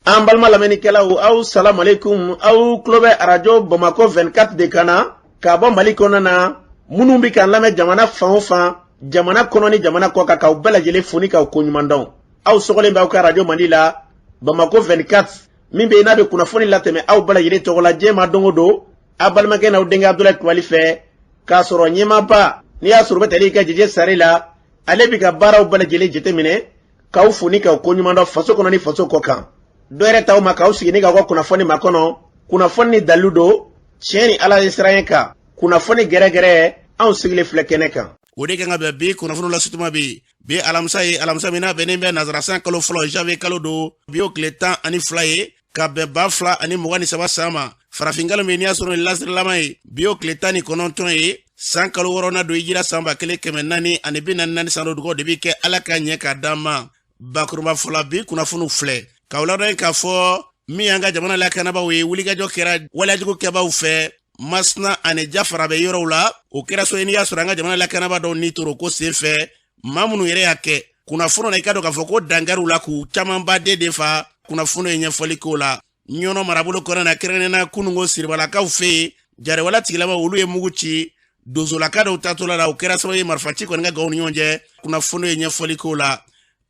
An balima lamɛnnikɛlaw, aw salamu aleykum. Aw tulo bɛ arajo Bamakɔ 24 de kan na ka bɔ Mali kɔnɔna na. Minnu bɛ k'an lamɛn jamana fan o fan, jamana kɔnɔ ni jamana kɔ kan, k'aw bɛɛ lajɛlen fo ni k'aw koɲuman dɔn. Aw sɔgɔlen bɛ aw ka arajo mandi la, Bamakɔ 24, min bɛ yen n'a bɛ kunnafoni latɛmɛ aw bɛɛ lajɛlen tɔgɔ la diɲɛ ma don o don, aw balimakɛ n'aw denkɛ Abudulayi Kulubali fɛ, k'a sɔrɔ ɲɛmaaba n'i y'a sɔrɔ u bɛ tali kɛ Jeje Sare la, ale bɛ ka baaraw bɛɛ lajɛlen jateminɛ, k'aw fo ni k'aw koɲuman dɔn faso kɔnɔ ni faso kɔ kan. Dɔ yɛrɛ t'aw ma k'aw sigi ni k'aw ka kunnafoni makɔnɔ, kunnafoni ni dalilu don, tiɲɛ ni Ala ye siran kan, kunnafoni gɛrɛgɛrɛ, anw sigilen filɛ kɛnɛ kan. O de kan ka bɛn bi kunnafoni lasutuma bi. Bi alamisa ye, alamisa min n'a bɛnnen bɛ nazarasan kalo fɔlɔ, janvier kalo don, bi o tile 12 ye, ka bɛn 2023 san ma. Farafinkalo min n'i y'a sɔrɔ ni lasirilama ye, bi o tile 19 ye, san kalo wɔɔrɔnan don, hijira san 1444 san don. Dugaw de bi kɛ Ala ka ɲɛ k'a d'an ma. Bakuruba fɔlɔ, bi kunnafoniw filɛ k'aw ladɔn k'a fɔ min y'an ka jamana lakanabaaw ye, wulikajɔ kɛra waleyajugu kɛbaaw fɛ Masina ani Jafara bɛ yɔrɔw la. O kɛra so ye n'i y'a sɔrɔ an ka jamana lakanabaa dɔw ni toro ko sen fɛ. Maa minnu yɛrɛ y'a kɛ, kunnafoni na i ka dɔn k'a fɔ ko dankariw la k'u camanba den fa. Kunnafoni ye ɲɛfɔli k'o la. Ɲɔnɔ marabolo kɔnɔna na, kɛrɛnkɛrɛnnenya kununko Siribalakaw fɛ yen, jariwala tigilama olu ye mugu ci donsolaka dɔw taatɔla la. O kɛra sababu ye marifaci kɔni ka gaw ni ɲɔgɔn cɛ. Kunnafoni ye ɲɛfɔli k'o la.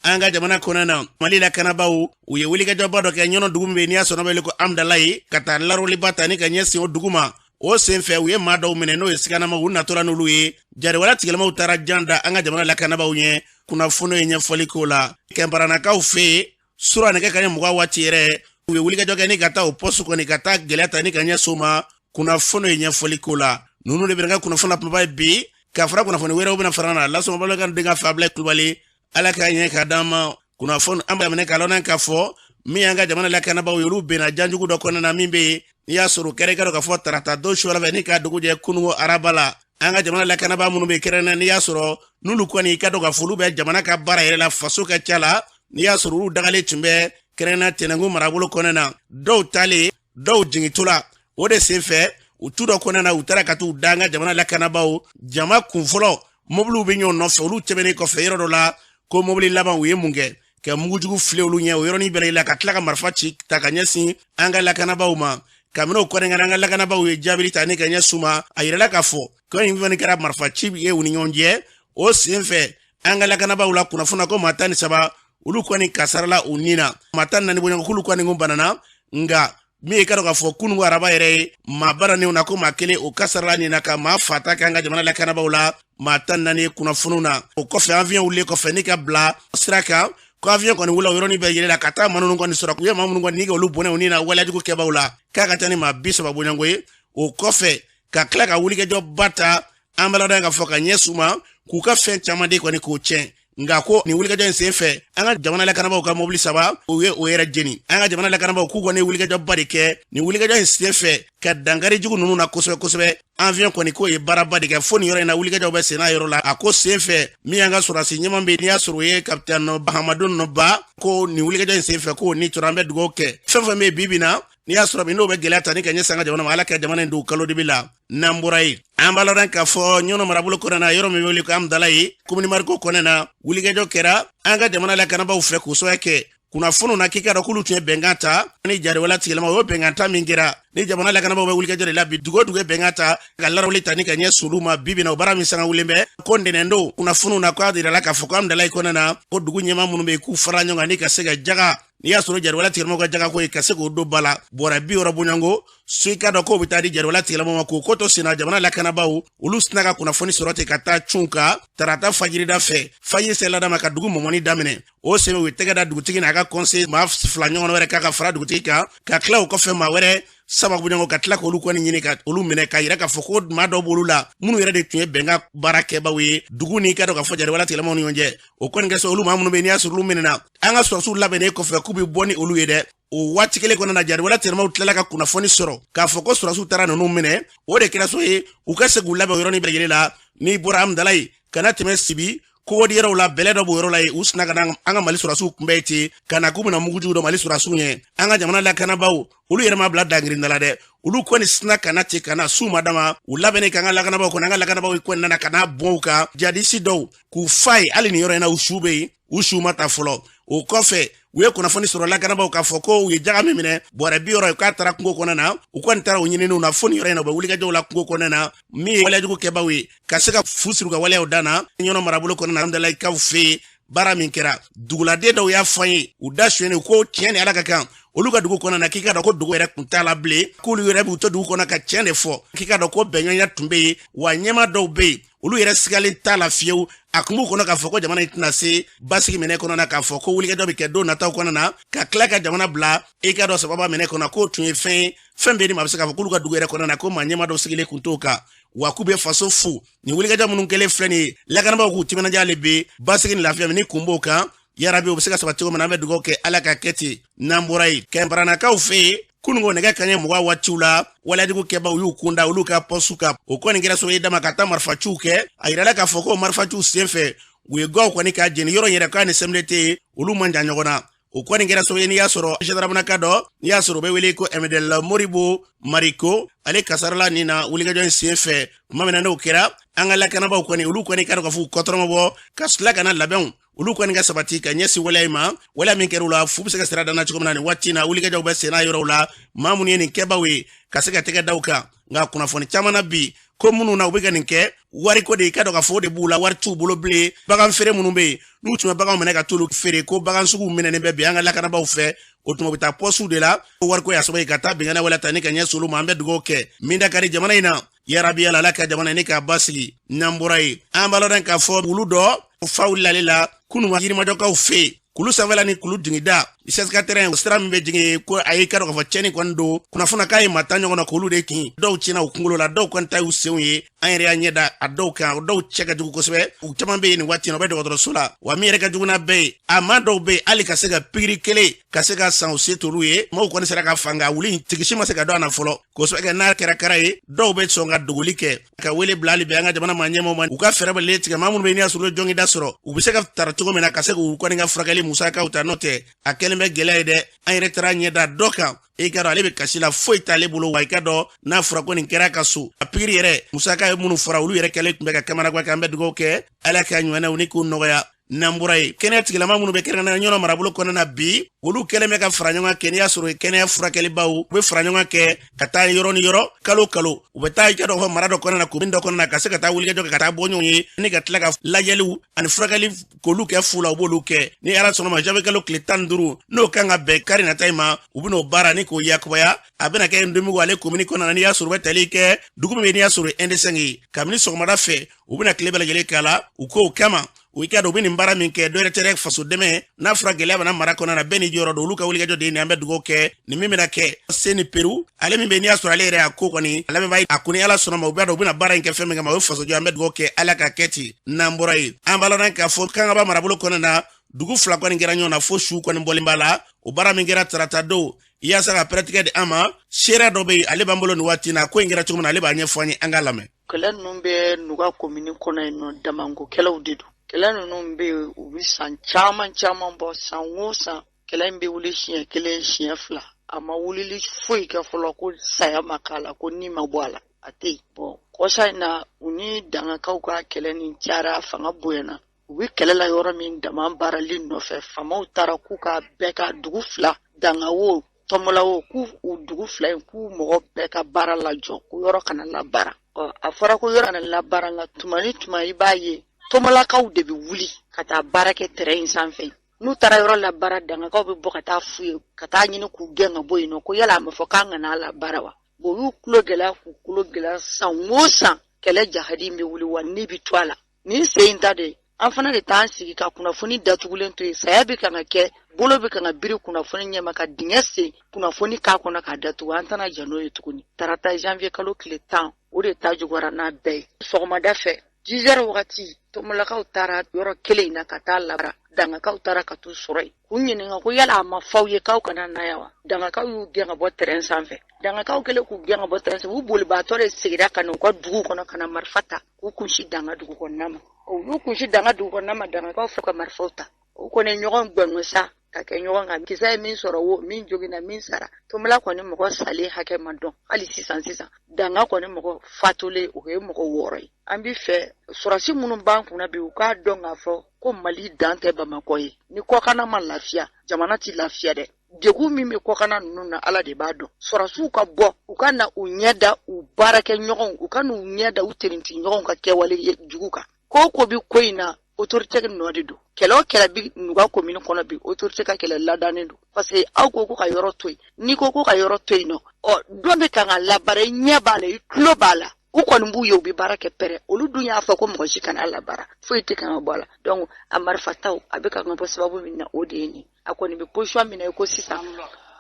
An ka jamana kɔnɔna na, Mali lakanabaaw u ye wulikajɔba dɔ kɛ Ɲɔnɔ dugu min bɛ n'i y'a sɔrɔ wele ko Amudalayi, ka taa laroliba ta ni ka ɲɛsin o dugu ma. O sen fɛ, u ye maa dɔw minɛ, n'o ye siganama, u natɔla n'olu ye. Jariwala tigilamaw taara jan da an ka jamana lakanabaaw ɲɛ. Kunnafoni ye ɲɛfɔli k'o la. Kɛnparanakaw fɛ yen, sura nɛgɛ kaɲɛ 20 waati yɛrɛ, u ye wulikajɔ kɛ ni ka taa o pɔsu kɔni ka taa gɛlɛya ta ni ka ɲɛsin o ma. Kunnafoni ye ɲɛfɔli k'o la. Ninnu de bɛna ka kunnafoni na kumaba ye bi, ka fara kunnafoni wɛrɛw bɛna fara na lasɔngɔ balimakɛ denkɛ fɛ Abulayi Kulubali. Ala k'a ɲɛ k'a d'an ma. Kunnafoni an b'a minɛ k'a lɔn k'a fɔ min y'an ka jamana lakanabaaw ye, olu benna janjugu dɔ kɔnɔna na min bɛ yen n'i y'a sɔrɔ o kɛra, i ka dɔn k'a fɔ tarata don sufɛla fɛ ni k'a dugu jɛ kununko araba la. An ka jamana lakanabaa minnu bɛ kɛrɛnkɛrɛn, n'i y'a sɔrɔ n'olu kɔni i ka dɔn k'a fɔ olu bɛ jamana ka baara yɛrɛ la, faso ka ca la, n'i y'a sɔrɔ olu dagalen tun bɛ kɛrɛnkɛrɛn Tɛnɛnkun marabolo kɔnɔna na, dɔw taalen, dɔw jigintɔla. O de senfɛ, u tu dɔ kɔnɔna na, u taara ka t'u da an ka jamana lakanabaaw jama kun fɔlɔ. Mobiliw bɛ ɲɔgɔn nɔfɛ, olu tɛmɛnen kɔfɛ yɔrɔ dɔ la, ko mobili laban, u ye mun kɛ? Ka mugujugu fili olu ɲɛ o yɔrɔnin bɛɛ la, ka tila ka marifa ci ta ka ɲɛsin an ka lakanabaaw ma. Kabini o kɔni kɛra, an ka lakanabaaw ye jaabili ta ni ka ɲɛsin u ma. A yirala k'a fɔ ko nin fɛn kɛra marifa ci ye u ni ɲɔgɔn cɛ. O sen fɛ, an ka lakanabaaw la kunnafoni ko maa 13 olu kɔni kasarala u ni na, maa 14 bɔɲɔgɔn k'olu kɔni kun banana. Nka min ye ka dɔn k'a fɔ kununko araba yɛrɛ ye, maa bananenw na ko maa kelen o kasarala nin na, ka maa fata kɛ an ka jamana lakanabaaw la, maa 14 kunnafoniw na. O kɔfɛ, avion wulilen kɔfɛ ni ka bila sira kan, ko avion kɔni wula o yɔrɔnin bɛɛ yɛlɛla ka taa maa ninnu kɔni sɔrɔ. U ye maa minnu kɔni ni ka olu bɔnɛ u ni na waleyajugu kɛbaaw la, k'a ka ca ni maa 30 bɔɲɔgɔnko ye. O kɔfɛ, ka tila ka wulikajɔba ta an bɛ ladɔn ka fɔ ka ɲɛsin u ma, k'u ka fɛn caman de kɔni k'o tiɲɛ. Nka ko nin wulikajɔ in sen fɛ, an ka jamana lakanabaaw ka mobili saba, u ye o yɛrɛ jeni. An ka jamana lakanabaaw k'u kɔni wulikajɔba de kɛ nin wulikajɔ in sen fɛ ka dankari jugu ninnu na kosɛbɛ kosɛbɛ. Avion kɔni k'o ye baaraba de kɛ fo nin yɔrɔ in na, wulikajɔw bɛ senna yɔrɔ la. A ko sen fɛ, min y'an ka sɔrɔdasi ɲɛman bɛ n'i y'a sɔrɔ o ye kapitɛni Bahamadu Nɔba, ko nin wulikajɔ in sen fɛ k'o ni tora. An bɛ dugawu kɛ fɛn fɛn bɛ bi bi na, n'i y'a sɔrɔ bi n'o bɛ gɛlɛya ta ni ka ɲɛsin an ka jamana ma, Ala ka jamana in don kalo dibi la. N'an bɔra yen, an b'a ladɔn k'a fɔ Ɲɔnɔ marabolo kɔnɔna na, yɔrɔ min bɛ wele ko Amudalayi, komini Mariko kɔnɔna na, wulikajɔ kɛra an ka jamana lakanabaaw fɛ k'o sababu kɛ kunnafoniw na k'i ka dɔn k'olu tun ye bɛnkan ta ni jariwala tigilama. O bɛnkan ta min kɛra ni jamana lakanabaaw bɛ wulikajɔ de la bi, dugu o dugu ye bɛnkan ta ka larawuli ta ni ka ɲɛsin olu ma. Bi bi na, o baara min sanga wulen bɛ ko ntɛnɛn don, kunnafoniw na k'a yirala k'a fɔ ko Amudalayi kɔnɔna na, ko dugu ɲɛmaa minnu bɛ yen, k'u fara ɲɔgɔn kan ni ka se ka jaga, n'i y'a sɔrɔ jariwala tigilamaw ka jagako ye, ka se k'o don ba la bɔrɛ 60 bɔɲɔgɔnko so, i ka dɔn k'o bɛ taa di jariwala tigilamaw ma. K'o ko to senna, jamana lakanabaaw olu sina ka kunnafoni sɔrɔ ten ka taa cun kan tarata fajirida fɛ, fajiri selada ma, ka dugu mɔmɔni daminɛ. O senfɛ, u ye tɛgɛ da dugutigi n'a ka conseiller maa fila ɲɔgɔn wɛrɛ kan ka fara dugutigi kan, ka tila o kɔfɛ maa wɛrɛ saba bɔɲɔgɔn, ka tila k'olu kɔni ɲini ka olu minɛ, k'a yira k'a fɔ ko maa dɔw b'olu la minnu yɛrɛ de tun ye bɛnkan baara kɛbaaw ye dugu ni ka dɔn k'a fɔ jariwala tigilamaw ni ɲɔgɔn cɛ. O kɔni kɛ so, olu maa minnu bɛ n'i y'a sɔrɔ olu minɛna, an ka sɔrɔdasiw labɛnnen kɔfɛ k'u bɛ bɔ ni olu ye dɛ. O waati kelen kɔnɔna na, jariwala tigilamaw tilala ka kunnafoni sɔrɔ k'a fɔ ko sɔrɔdasiw taara ninnu minɛ. O de kɛra so ye u ka se k'u labɛn o yɔrɔnin bɛɛ lajɛlen la. N'i bɔra Amudalayi ka na tɛmɛ Sibi kogodi yɔrɔw la, bɛlɛ dɔ b'o yɔrɔ la yen, u sina ka na an ka Mali sɔrɔdasiw kunbɛn ten, ka na k'u bɛna mugujugu dɔ Mali sɔrɔdasiw ɲɛ. An ka jamana lakanabaaw olu yɛrɛ ma bila dangirinda la dɛ, olu kɔni sina ka na ten ka na s'u ma dama u labɛnnen k'an ka lakanabaaw kɔni, an ka lakanabaaw kɔni nana ka na bɔn u kan, jadisi dɔw k'u fa ye. Hali nin yɔrɔ in na, u su bɛ yen, u su ma ta fɔlɔ. O kɔfɛ, u ye kunnafoni sɔrɔ lakanabaaw k'a fɔ ko u ye jaga min minɛ, bɔrɛ 60 ye, k'a taara kungo kɔnɔ na. U kɔni taara o ɲininiw na fo nin yɔrɔ in na. U bɛ wulikajɔw la kungo kɔnɔ na, min ye waleyajugu kɛbaw ye, ka se ka fu siri u ka waleyaw dan na. Ɲɔnɔ marabolo kɔnɔ na, Hamdalayikaw fɛ yen, baara min kɛra, duguladen dɔw y'a fɔ an ye, u da suyɛnnen ko tiɲɛ ni Ala ka kan, olu ka dugu kɔnɔ na, k'i ka dɔn ko dugu yɛrɛ kun t'a la bilen, k'olu yɛrɛ b'u to dugu kɔnɔ ka tiɲɛ de fɔ, k'i ka dɔn ko bɛnɲɔgɔnya tun bɛ yen, wa ɲɛmaa dɔw bɛ yen, olu yɛrɛ sigalen t'a la fiyewu. A kun b'u kɔnɔ k'a fɔ ko jamana in tɛna se basigi minɛ kɔnɔ na, k'a fɔ ko wulikajɔ bɛ kɛ don nataw kɔnɔ na, ka tila ka jamana bila i ka dɔn sababa minɛ kɔnɔ, k'o tun ye fɛn ye, fɛn bɛ ni maa bɛ se k'a fɔ k'olu ka dugu yɛrɛ kɔnɔ na, ko maa ɲɛmaa dɔw sigilen kun t'o kan, wa k'u bɛ faso fo. Nin wulikajɔ minnu kɛlen filɛ nin ye, lakanabaaw k'u timinandiya le bɛ basigi ni lafiya min ni kun b'o kan, yarabi, o bɛ se ka sabati cogo min na, an bɛ dugawu kɛ Ala ka kɛ ten. N'an bɔra yen, Kɛnparanakaw fɛ yen, kununko nɛgɛ kaɲɛ 20 waatiw la, waleyajugu kɛbaw y'u kunda olu ka pɔsu kan. O kɔni kɛra sababu ye dama ka taa marifaciw kɛ. A yirala k'a fɔ ko marifaciw sen fɛ, u ye gaw kɔni ka jeni yɔrɔ yɛrɛ, k'a ni CMDT olu man jan ɲɔgɔn na. O kɔni kɛra sababu ye, n'i y'a sɔrɔ gendarmenaka dɔ, n'i y'a sɔrɔ u bɛ wele ko Emedel Moribo Mariko, ale kasarala nin na wulikajɔ in sen fɛ. Tuma min na n'o kɛra, an ka lakanabaaw kɔni, olu kɔni ka dɔn k'a fɔ u kɔtɔrɔmɔ bɔ ka tila ka na labɛnw, olu kɔni ka sabati ka ɲɛsin waleya in ma. Waleya min kɛra u la, fu bɛ se ka sira danna cogo min na, nin waati in na wulikajɔw bɛ senna yɔrɔw la, maa minnu ye nin kɛbaw ye, ka se ka tɛgɛ da u kan. Nka kunnafoni caman na bi ko minnu na u bɛ ka nin kɛ, wariko de, i ka dɔn k'a fɔ o de b'u la, wari t'u bolo bilen. Bagan feere minnu bɛ yen, n'u tun bɛ baganw minɛ ka t'olu feere, ko bagan suguw minɛnen bɛ bi an ka lakanabaaw fɛ. O tuma u bɛ taa pɔsiw de la. Wariko y'a sababu ye ka taa binkanni waleya ta ni ka ɲɛsin olu ma. An bɛ dugawu kɛ min da ka di jamana in na, yarabi Ala, Ala ka jamana ni k'a basigi. N'an bɔra yen, an b'a lɔn k'a fɔ wulu dɔ fa wulila la kunun Yirimajɔkaw fɛ yen, kulu sanfɛla ni kulu jigida CSK terrain sira min bɛ jigin, ko a y'i ka dɔn k'a fɔ tiɲɛni kɔni don. Kunnafoni k'a ye maa 10 ɲɔgɔn na, k'olu de kin, dɔw tiɲɛna u kunkolo la, dɔw kɔni ta y'u senw ye. An yɛrɛ y'a ɲɛ da a dɔw kan, dɔw cɛ ka jugu kosɛbɛ, u caman bɛ yen nin waati in na, u bɛ dɔgɔtɔrɔso la. Wa min yɛrɛ ka jugu n'a bɛɛ ye, a maa dɔw bɛ yen, hali ka se ka pikiri kelen ka se ka san, u se t'olu ye. Maaw kɔni sera ka fanga wuli, tigisi ma se ka dɔn a na fɔlɔ kosɛbɛ. Kɛ n'a kɛra kara ye, dɔw bɛ sɔn ka dogoli kɛ. Ka wele bila hali bi an ka jamana maa ɲɛmaaw ma, u ka fɛɛrɛ bɛɛ tigɛ, maa minnu bɛ n'i y'a sɔrɔ jɔngida sɔrɔ, u bɛ se ka tara cogo min na, ka se k'u kɔni ka furakɛli musakaw ta. N'o tɛ, a kɛlen bɛ gɛlɛya ye dɛ. An yɛrɛ taara ɲɛ da dɔ kan, i ka dɔn ale bɛ kasi la, foyi t'ale bolo. Wa i ka dɔn n'a fɔra ko nin kɛra ka so, a pikiri yɛrɛ musaka ye minnu fɔra, olu yɛrɛ kɛlen tun bɛ ka kamanagan kɛ. An bɛ dugawu kɛ Ala ka ɲɔgɔnnaw ni k'u nɔgɔya. N'an bɔra yen, kɛnɛya tigilama minnu bɛ kɛrɛnkɛrɛnnenya Ɲɔnɔ marabolo kɔnɔna na bi, olu kɛlen bɛ ka fara ɲɔgɔn kan kɛ, n'i y'a sɔrɔ kɛnɛya furakɛlibaw, u bɛ fara ɲɔgɔn kɛ ka taa yɔrɔ ni yɔrɔ, kalo kalo u bɛ taa i ka dɔn fɔ mara dɔ kɔnɔna na, komini dɔ kɔnɔna na, ka se ka taa wulikajɔ kɛ, ka taa bɔ ɲɔgɔn ye ni ka tila ka lajɛliw ani furakɛli k'olu kɛ fu la. U b'olu kɛ ni Ala sɔnna ma, janvier kalo tile 15, n'o kan ka bɛn kari nata in ma, u bɛn'o baara ni k'o yakubaya. A bɛna kɛ Ndomigu ale komini kɔnɔna na, n'i y'a sɔrɔ u bɛ tali kɛ dugu min bɛ, n'i y'a sɔrɔ Indesɛn ye, kabini sɔgɔmada fɛ u bɛna tile bɛɛ lajɛlen k'a la. U k'o kama, u k'a dɔn u bɛ nin baara min kɛ, dɔwɛrɛ tɛ dɛ, faso dɛmɛ. N'a fɔra gɛlɛya bɛna mara kɔnɔna na, bɛɛ n'i jɔyɔrɔ don. Olu ka wulikajɔ de ye nin. An bɛ dugawu kɛ nin min bɛna kɛ se ni Peru, ale min bɛ n'i y'a sɔrɔ ale yɛrɛ y'a ko kɔni a lamɛnbaa, a ko ni Ala sɔnna ma, u b'a dɔn u bɛna baara in kɛ fɛn min kama, o ye fasojɔ. An bɛ dugawu kɛ Ala ka kɛ ten. N'an bɔra yen, an b'a lɔn k'a fɔ Kangaba marabolo kɔnɔna na, dugu fila kɔni kɛra ɲɔgɔn na fo su kɔni bɔlen b'a la. O baara min kɛra tarata don, yaasa ka pɛrɛtigɛ di an ma, seereya dɔ bɛ yen, ale b'an bolo nin waati in na. Ko in kɛra cogo min na, ale b'a ɲɛfɔ an ye, an k'a lamɛn. Kɛlɛ ninnu bɛ Nuga komini kɔnɔ yen nɔ, damanko kɛlɛw de don. Kɛlɛ ninnu bɛ yen, u bɛ san caman caman bɔ. San o san kɛlɛ in bɛ wuli siɲɛ kelen, siɲɛ fila. A ma wulili foyi kɛ fɔlɔ ko saya ma k'a la, ko ni ma bɔ a la, a tɛ yen. Bɔn, kɔsa in na, u ni dangakaw ka kɛlɛ nin cayara, fanga bonyana. U bɛ kɛlɛ la yɔrɔ min, dama baarali nɔfɛ, faamaw taara k'u ka bɛɛ ka dugu fila, danga wo, tɔmɔla wo, k'u u dugu fila in, k'u mɔgɔ bɛɛ ka baara lajɔ, ko yɔrɔ kana labaara. Ɔ, a fɔra ko yɔrɔ kana labaara, nka tuma ni tuma i b'a ye tɔmɔlakaw de bɛ wuli ka taa baara kɛ terrain in sanfɛ. N'u taara yɔrɔ labaara, dangakaw bɛ bɔ ka taa f'u ye, ka taa ɲini k'u gɛn ka bɔ yen nɔ, ko yala a ma fɔ k'an kana labaara wa? Bon, u y'u tulo gɛlɛya k'u tulo gɛlɛya. San o san kɛlɛ jahadi in bɛ wuli, wa ni bɛ to a la. Nin sen in ta de, an fana de t'an sigi ka kunnafoni datugulen to yen. Saya bɛ kan ka kɛ, bolo bɛ kan ka biri kunnafoni ɲɛma, ka dingɛ sen kunnafoni k'a kɔnɔ k'a datugu, an tɛna jɛn n'o ye tuguni. Tarata janvier kalo tile 10, o de ta juguyara n'a bɛɛ ye. Sɔgɔmada fɛ, 10 heures wagati, tɔmɔlakaw taara yɔrɔ kelen in na ka taa labara. Dangakaw taara ka t'u sɔrɔ yen, k'u ɲininka ko yala a ma f'aw ye k'aw kana na yan wa? Dangakaw y'u gɛn ka bɔ terrain sanfɛ. Dangakaw kɛlen k'u gɛn ka bɔ terrain sanfɛ, u bolibaatɔ de seginna ka na u ka dugu kɔnɔ, ka na marifa ta k'u kunsi danga dugu kɔnɔna ma. U y'u kunsi danga dugu kɔnɔna ma, dangakaw fɛ ka marifaw ta. U kɔni ye ɲɔgɔn gbɛngo sa ka kɛ ɲɔgɔn kan. Kisɛ ye min sɔrɔ wo, min joginna, min sara, tɔmɔla kɔni mɔgɔ salen hakɛ ma dɔn hali sisan. Sisan danga kɔni mɔgɔ fatulen, o ye mɔgɔ 6 ye. An bi fɛ sɔrɔsi minnu b'an kunna bi, u k'a dɔn k'a fɔ ko ko Mali dan tɛ Bamakɔ ye. Ni kɔkanna ma lafiya, jamana tɛ lafiya dɛ. Degun min bɛ kɔkanna ninnu na, Ala de b'a dɔn. Sɔrɔdasiw ka bɔ, u ka na u ɲɛ da u baarakɛɲɔgɔnw, u ka n'u ɲɛ da u tenitiɲɔgɔnw ka kɛwale jugu kan. Ko o ko bɛ ko in na, autorité nɔ de don. Kɛlɛ o kɛlɛ bɛ Nuga commune kɔnɔ bi, autorité ka kɛlɛ ladannen don. Parce que aw ko ko ka yɔrɔ to yen, n'i ko ko ka yɔrɔ to yen nɔ, ɔ dɔ bɛ kan ka labaara, i ɲɛ b'a la, i tulo b'a la. U kɔni b'u ye, u bɛ baara kɛ pɛrɛ. Olu dun y'a fɔ ko mɔgɔ si kana labaara, foyi tɛ kan ka bɔ a la. Donc a marifataw a bɛ kan ka bɔ sababu min na, o de ye nin. A kɔni bɛ position min na i ko sisan,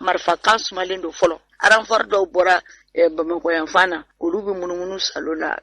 marifakan sumalen don fɔlɔ. Renfort dɔw bɔra Bamakɔ yan fan na, olu bɛ munumunu salo la,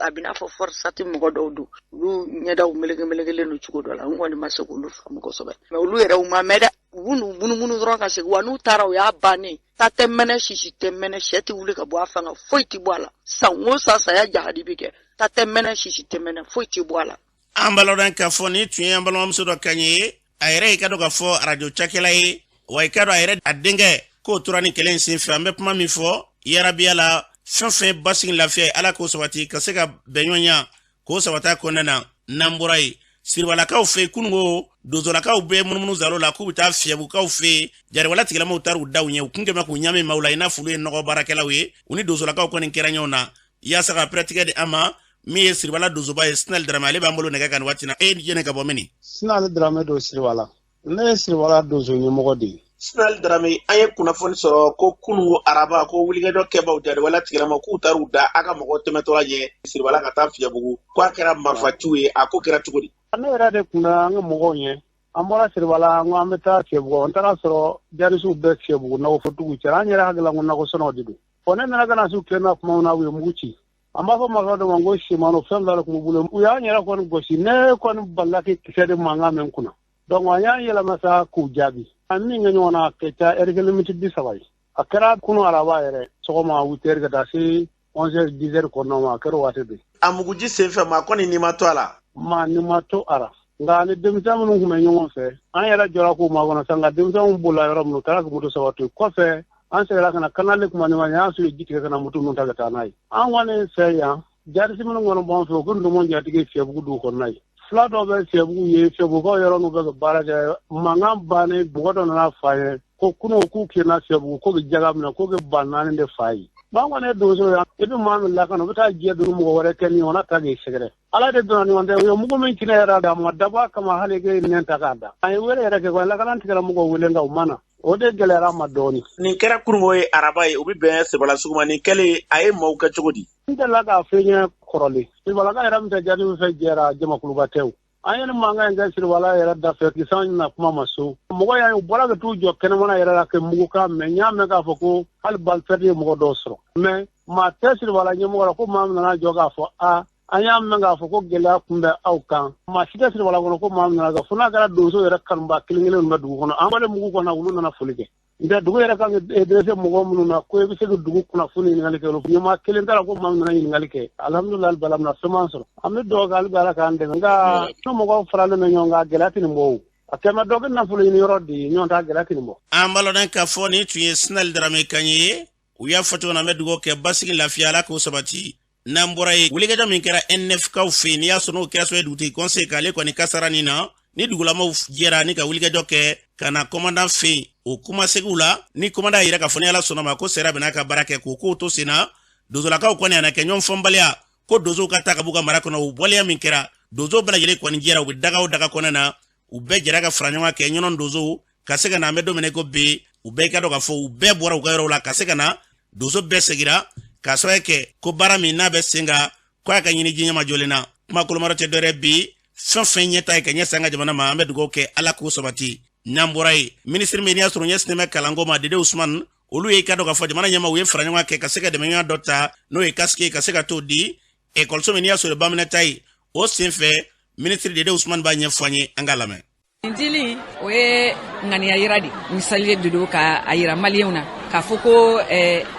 a bɛ n'a fɔ FORSAT mɔgɔ dɔw don, olu ɲɛdaw meleke melekelen don cogo dɔ la. N kɔni ma se k'olu faamu kosɛbɛ, mais olu yɛrɛ u ma mɛn dɛ, u b'u n'u munumunu dɔrɔn ka segin. Wa n'u taara, o y'a bannen. Ta tɛ mɛnɛ, sisi tɛ mɛnɛ, sɛ tɛ wuli ka bɔ a fan kan, foyi tɛ bɔ a la. San o san saya jahadi bɛ kɛ, ta tɛ mɛnɛ, sisi tɛ mɛnɛ, foyi tɛ bɔ a la. An b'a lɔn k'a fɔ nin tun ye an balimamuso dɔ kan ye. A yɛrɛ i ka dɔn k'a fɔ arajo cakɛla ye wa, i ka dɔn a yɛrɛ a denkɛ k'o tora ni kɛlɛ in sen fɛ. An bɛ kuma min fɔ yarabiya la, fɛn fɛn basigi lafiya ye, Ala k'o sabati ka se ka bɛnɲɔgɔnya k'o sabata kɔnɔna na. N'an bɔra yen, Siribalakaw fɛ yen, kununko donsolakaw bɛ munumunu zalo la k'u bɛ taa Fiyɛbugukaw fɛ yen. Jariwala tigilamaw taar'u da u ɲɛ, u kun kɛmɛ k'u ɲami maaw la i n'a fɔ olu ye nɔgɔ baarakɛlaw ye. U ni donsolakaw kɔni kɛra ɲɔgɔn na. Yaasa ka pɛrɛtigɛ di an ma, min ye Siribala donsoba ye, Sinali Darame, ale b'an bolo nɛgɛ kan nin waati na. E jɛnɛ ka bɔ mini? Sinali Darame don Siribala. Ne ye Siribala donso ɲɛmɔgɔ de ye. Sinali Darame, an ye kunnafoni sɔrɔ ko kunun araba ko wulikajɔ kɛbaw jariwala tigilama k'u taar'u da a ka mɔgɔw tɛmɛtɔla ɲɛ Siribala ka taa Fiyɛbugu, ko a kɛra marifaciw ye. A ko kɛra cogo di? Ne yɛrɛ de kun bɛ an ka mɔgɔw ɲɛ. An bɔra Siribala, an ko an bɛ taa Fiyɛbugu. An taara sɔrɔ jarisiw bɛ Fiyɛbugu nakɔfotigiw cɛ. An yɛrɛ hakili la ko nakɔsɛnɛw de don. Ɔ ne nana ka na s'u tilenna tuma min na, u ye mugu ci. An b'a fɔ marifa dɔ ma ko simano, fɛn fila de tun b'u bolo. U y'an yɛrɛ kɔni gosi, ne kɔni balila k'i kisɛ de mankan mɛn kunna. Donc an y'an yɛlɛma sa k'u jaabi. An min kɛ ɲɔgɔn na, a ka ca ɛri kelen miniti 30 ye. A kɛra kunu araba yɛrɛ sɔgɔma huit heures ka taa se onze heures dix heures kɔnɔna ma, a kɛra o waati de. A muguji senfɛ, maa kɔni ni ma to a la? Maa ni ma to a la. Nka ni denmisɛn minnu tun bɛ ɲɔgɔn fɛ, an yɛrɛ jɔra k'u makɔnɔ sa, nka denmisɛnw bolila yɔrɔ min, u taara ka moto saba to yen. Kɔfɛ an seginna ka na kanali kuma ɲɔgɔn ye, an sɔrɔ ji tigɛ ka na moto ninnu ta ka taa n'a ye. An kɔni fɛ yan, jarisi minnu kɔni b'an fɛ, u ko ndomɔ jatigi Fiyɛbugu dugu kɔnɔna ye. Fila dɔw bɛ Fiyɛbugu ye, Fiyɛbugukaw yɔrɔ n'u bɛ ka baara kɛ. Mankan bannen, mɔgɔ dɔ nana f'a ye ko kunun k'u tilenna Fiyɛbugu k'o bɛ jaga minɛ, k'o bɛ ba naani de fa ye. An kɔni ye donso ye, i bɛ maa min lakana, u bɛ taa jɛ don mɔgɔ wɛrɛ kɛ ni o ta k'i sɛgɛrɛ. Ala de donna ɲɔgɔn tɛ. U ye mugu min ci ne yɛrɛ da, a ma dabɔ a kama hali k'e nɛn ta k'a da. An ye wele yɛrɛ kɛ, lakana tigɛla mɔgɔw wele, nka u ma na. O de gɛlɛyara ma dɔɔnin. Nin kɛra kununko ye araba ye, o bɛ bɛn Siribala sugu ma. Nin kɛlen, a ye maaw kɛ cogo di? N delila k'a fɔ i ɲɛ kɔrɔlen, Siribalaka yɛrɛ min tɛ jaabi fɛ jɛra jamakuluba tɛ o. An ye nin mankan in kɛ Siribala yɛrɛ da fɛ, kisan na kuma ma so. Mɔgɔ y'an ye, u bɔra ka t'u jɔ kɛnɛmana yɛrɛ la kɛ mugukan mɛn. N y'a mɛn k'a fɔ ko hali balle perdue ye mɔgɔ dɔw sɔrɔ. Mais maa tɛ Siribala ɲɛmɔgɔ la ko maa min nana jɔ k'a fɔ a an y'a mɛn k'a fɔ ko gɛlɛya kun bɛ aw kan. Maa si tɛ Siribala kɔnɔ ko maa min nana jɔ, fo n'a kɛra donso yɛrɛ kanuba kelen kelen bɛ dugu kɔnɔ. An bɔlen mugu kɔnɔ, olu nana foli kɛ. Nka dugu yɛrɛ kan ka adressé mɔgɔ minnu na ko i bɛ se ka dugu kunnafoni ɲininkali kɛ, olu ɲɛmaa kelen t'a la ko maa min nana ɲininkali kɛ. Alhamdulilayi balamina, fɛn m'an sɔrɔ. An bɛ dugawu kɛ hali bi Ala k'an dɛmɛ. Nka ni mɔgɔw faralen bɛ ɲɔgɔn kan, gɛlɛya tɛ nin bɔ o. A kɛmɛ dɔ bɛ nafolo ɲini yɔrɔ de ye, ɲɔgɔn t'a gɛlɛya tɛ nin bɔ. An b'a lɔn k'a fɔ nin tun ye Sinali Darame kan ye. U y'a fɔ cogo min na, an bɛ dugawu kɛ basigi lafiya, Ala k'o sabati. N'an bɔra yen, wulikajɔ min kɛra nfkaw fɛ yen, n'i y'a sɔrɔ n'o kɛra so ye dugutigi conseil k'ale kɔni kasara nin na, ni dugulamaw jɛra ni ka wulikajɔ kɛ ka na kɔmandan fɛ yen, o kumasegiw la ni kɔmandan yɛrɛ k'a fɔ ni Ala sɔnna ma ko sariya bɛna ka baara kɛ k'o kow to sen na. Donsolakaw kɔni a na kɛ ɲɔgɔn fɔnbaliya ko donsow ka taa ka b'u ka mara kɔnɔ. O waleya min kɛra, donsow bɛɛ lajɛlen kɔni jɛra, u bɛ daga o daga kɔnɔ na, u bɛɛ jɛra ka fara ɲɔgɔn kan kɛ ɲɔnɔ donsow ka se ka na. An bɛ don min na ko bi, u bɛɛ ka dɔn k'a fɔ u bɛɛ bɔra u ka yɔrɔw la ka se ka na. Donso bɛɛ segira k'a sababu kɛ ko baara min n'a bɛ sen kan ko a ka ɲini ji ɲɛmajɔlen na. Kuma kolomayɔrɔ tɛ dɔwɛrɛ bi, fɛn fɛn ɲɛta ye ka ɲɛsin an ka jamana ma, an bɛ dugawu kɛ Ala k'o sabati. N'an bɔra yen, minisiri min n'i y'a sɔrɔ ɲɛsinnen bɛ kalanko ma, Dede Usumani, olu ye i ka dɔn k'a fɔ jamana ɲɛmaaw ye fara ɲɔgɔn kɛ ka se ka dɛmɛɲɔgɔn dɔ ta, n'o ye kasike ye, ka se ka t'o di ekɔliso min n'i y'a sɔrɔ baminɛta ye. O senfɛ, minisiri Dede Usumani b'a ɲɛfɔ an ye, an k'a lamɛn. Nin dili, o ye ŋaniya yira de, misali de don ka a yira maliyɛnw na k'a fɔ ko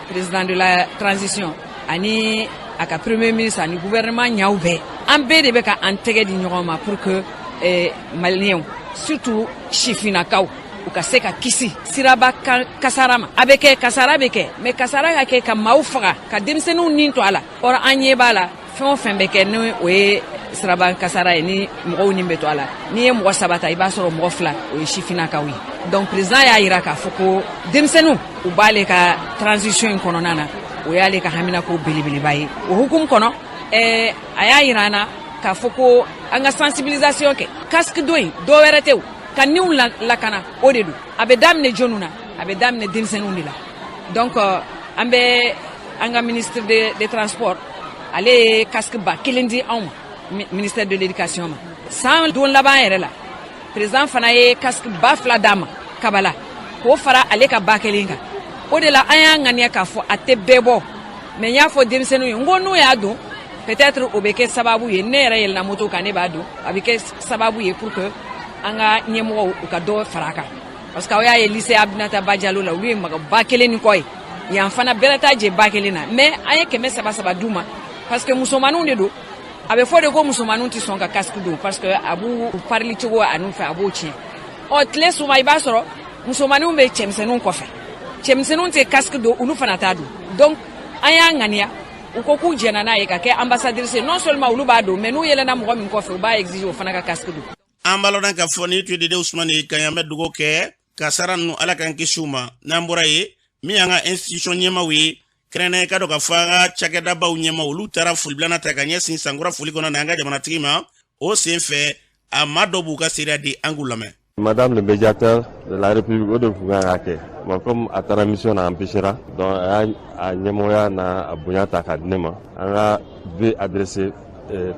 président de la transition ani a ka premier ministre ani gouvernement ɲaw bɛɛ, an bɛɛ de bɛ ka an tɛgɛ di ɲɔgɔn ma pour que maliyɛnw, surtout sifinnakaw, u ka se ka kisi siraba kasara ma. A bɛ kɛ, kasara bɛ kɛ, mais kasara ka kɛ ka maaw faga, ka denmisɛnninw nin to a la. Or an ɲɛ b'a la, fɛn o fɛn bɛ kɛ, ni o ye siraban kasara ye ni mɔgɔw ni bɛ to a la, n'i ye mɔgɔ 3 ta, i b'a sɔrɔ mɔgɔ 2 o ye sifinnakaw ye. Donc président y'a yira k'a fɔ ko denmisɛnninw, u b'ale ka transition in kɔnɔna na, o y'ale ka haminako belebeleba ye. O hukumu kɔnɔ, a y'a yira an na k'a fɔ ko an ka sensibilisation kɛ casque don in, dɔ wɛrɛ tɛ o, ka niw lakana, o de don. A bɛ daminɛ jɔnw na? A bɛ daminɛ denmisɛnninw de la. Donc an bɛ an ka ministre de transport, ale ye casque 1000 di anw ma, ministère de l'éducation ma. San don laban yɛrɛ la, président fana ye casque 2000 d'a ma kabala k'o fara ale ka 1000 kan. O de la an y'a ŋaniya k'a fɔ a tɛ bɛɛ bɔ, mais n y'a fɔ denmisɛnninw ye, n ko n'u y'a don, peut-être o bɛ kɛ sababu ye, ne yɛrɛ yɛlɛnna moto kan, ne b'a don, a bɛ kɛ sababu ye pour que an ka ɲɛmɔgɔw, u ka dɔ fara a kan, parce que aw y'a ye lycée Aminata Badialo la, olu ye maga 1000 ni kɔ ye. Yan fana bɛrɛ t'a jɛ 1000 na, mais an ye 300 300 d'u ma, parce que musomaninw de don. A bɛ fɔ de ko musomaninw tɛ sɔn ka casque don, parce que a b'u parili cogo a n'u fɛ, a b'o tiɲɛ. Ɔ tile suma, i b'a sɔrɔ musomaninw bɛ cɛmisɛnninw kɔfɛ, cɛmisɛnninw tɛ casque don, olu fana t'a don. Donc an y'a ŋaniya, u ko k'u jɛnna n'a ye ka kɛ ambassadrice. Non seulement olu b'a don, mais n'u yɛlɛnna mɔgɔ min kɔfɛ, u b'a exiger o fana ka casque don. An b'a lɔn k'a fɔ ni tun ye Dede Usumani kan, an bɛ dugawu kɛ kasara ninnu, Ala k'an kisi u ma. N'an bɔra yen, min y'an ka institution ɲɛmaw ye, kɛrɛnkɛrɛnnen ka dɔn k'a fɔ an ka cakɛdabaw ɲɛmaw, olu taara folibilana ta ka ɲɛsin sankura foli kɔnɔ na an ka jamanatigi ma. O sen fɛ, a maa dɔ b'u ka seereya di, an k'u lamɛn. Madame le médiateur de la République, o de tun kan ka kɛ. Bon, comme a taara mission na, empêchera, donc a y'a a ɲɛmɔgɔya n'a a bonya ta k'a di ne ma. An ka vœu adressé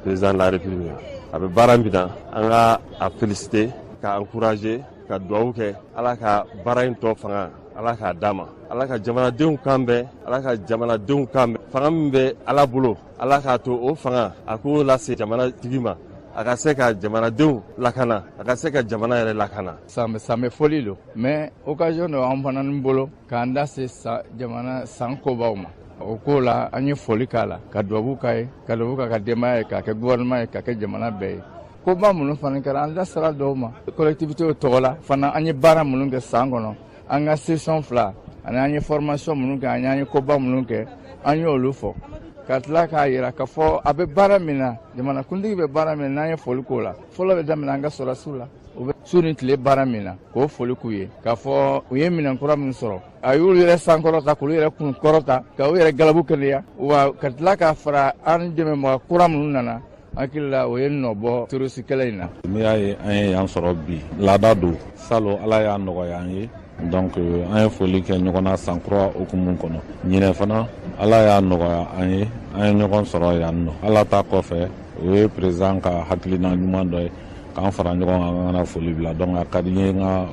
président de la République, a bɛ baara min na, an ka a féliciter, ka encourager, ka duwawu kɛ, Ala ka baara in tɔ fanga, Ala k'a d'a ma, Ala ka jamanadenw kan bɛn, Ala ka jamanadenw kan bɛn. Fanga min bɛ Ala bolo, Ala k'a to o fanga a k'o lase jamana tigi ma, a ka se ka jamanadenw lakana, a ka se ka jamana yɛrɛ lakana. Sanbɛ sanbɛ foli don, mais occasion dɔ an fana bolo k'an da se jamana san kobaw ma. O ko la, an ye foli k'a la, ka dubabu k'a ye, ka dubabu k'a ka denbaya ye, k'a kɛ gouvernement ye, k'a kɛ jamana bɛɛ ye. Koba minnu fana kɛra, an da sera dɔw ma collectivité tɔgɔ la fana. An ye baara minnu kɛ san kɔnɔ, an ka session 2, ani an ye formation minnu kɛ, ani an ye koba minnu kɛ, an y'olu fɔ, ka tila k'a yira k'a fɔ a bɛ baara min na, jamanakuntigi bɛ baara min na. N'an ye foli k'o la, fɔlɔ bɛ daminɛ an ka sɔrɔdasiw la, u bɛ su ni tile baara min na, k'o foli k'u ye, k'a fɔ u ye minɛn kura min sɔrɔ, a y'olu yɛrɛ sankɔrɔta, k'olu yɛrɛ kun kɔrɔta, ka u yɛrɛ galabu kɛnɛya, wa ka tila k'a fara an dɛmɛbaga kura minnu nana. Hakili la, o ye nɔ bɔ terroriste kɛlɛ in na. N'i y'a ye an ye yan sɔrɔ bi, laada don. Salon, Ala y'a nɔgɔya an ye, donc an ye foli kɛ ɲɔgɔn na sankura hukumu kɔnɔ. Ɲinɛ fana, Ala y'a nɔgɔya an ye, an ye ɲɔgɔn sɔrɔ yan nɔ. Ala ta kɔfɛ, o ye président ka hakilina ɲuman dɔ ye k'an fara ɲɔgɔn kan, an kana foli bila. Donc a ka di n ye n ka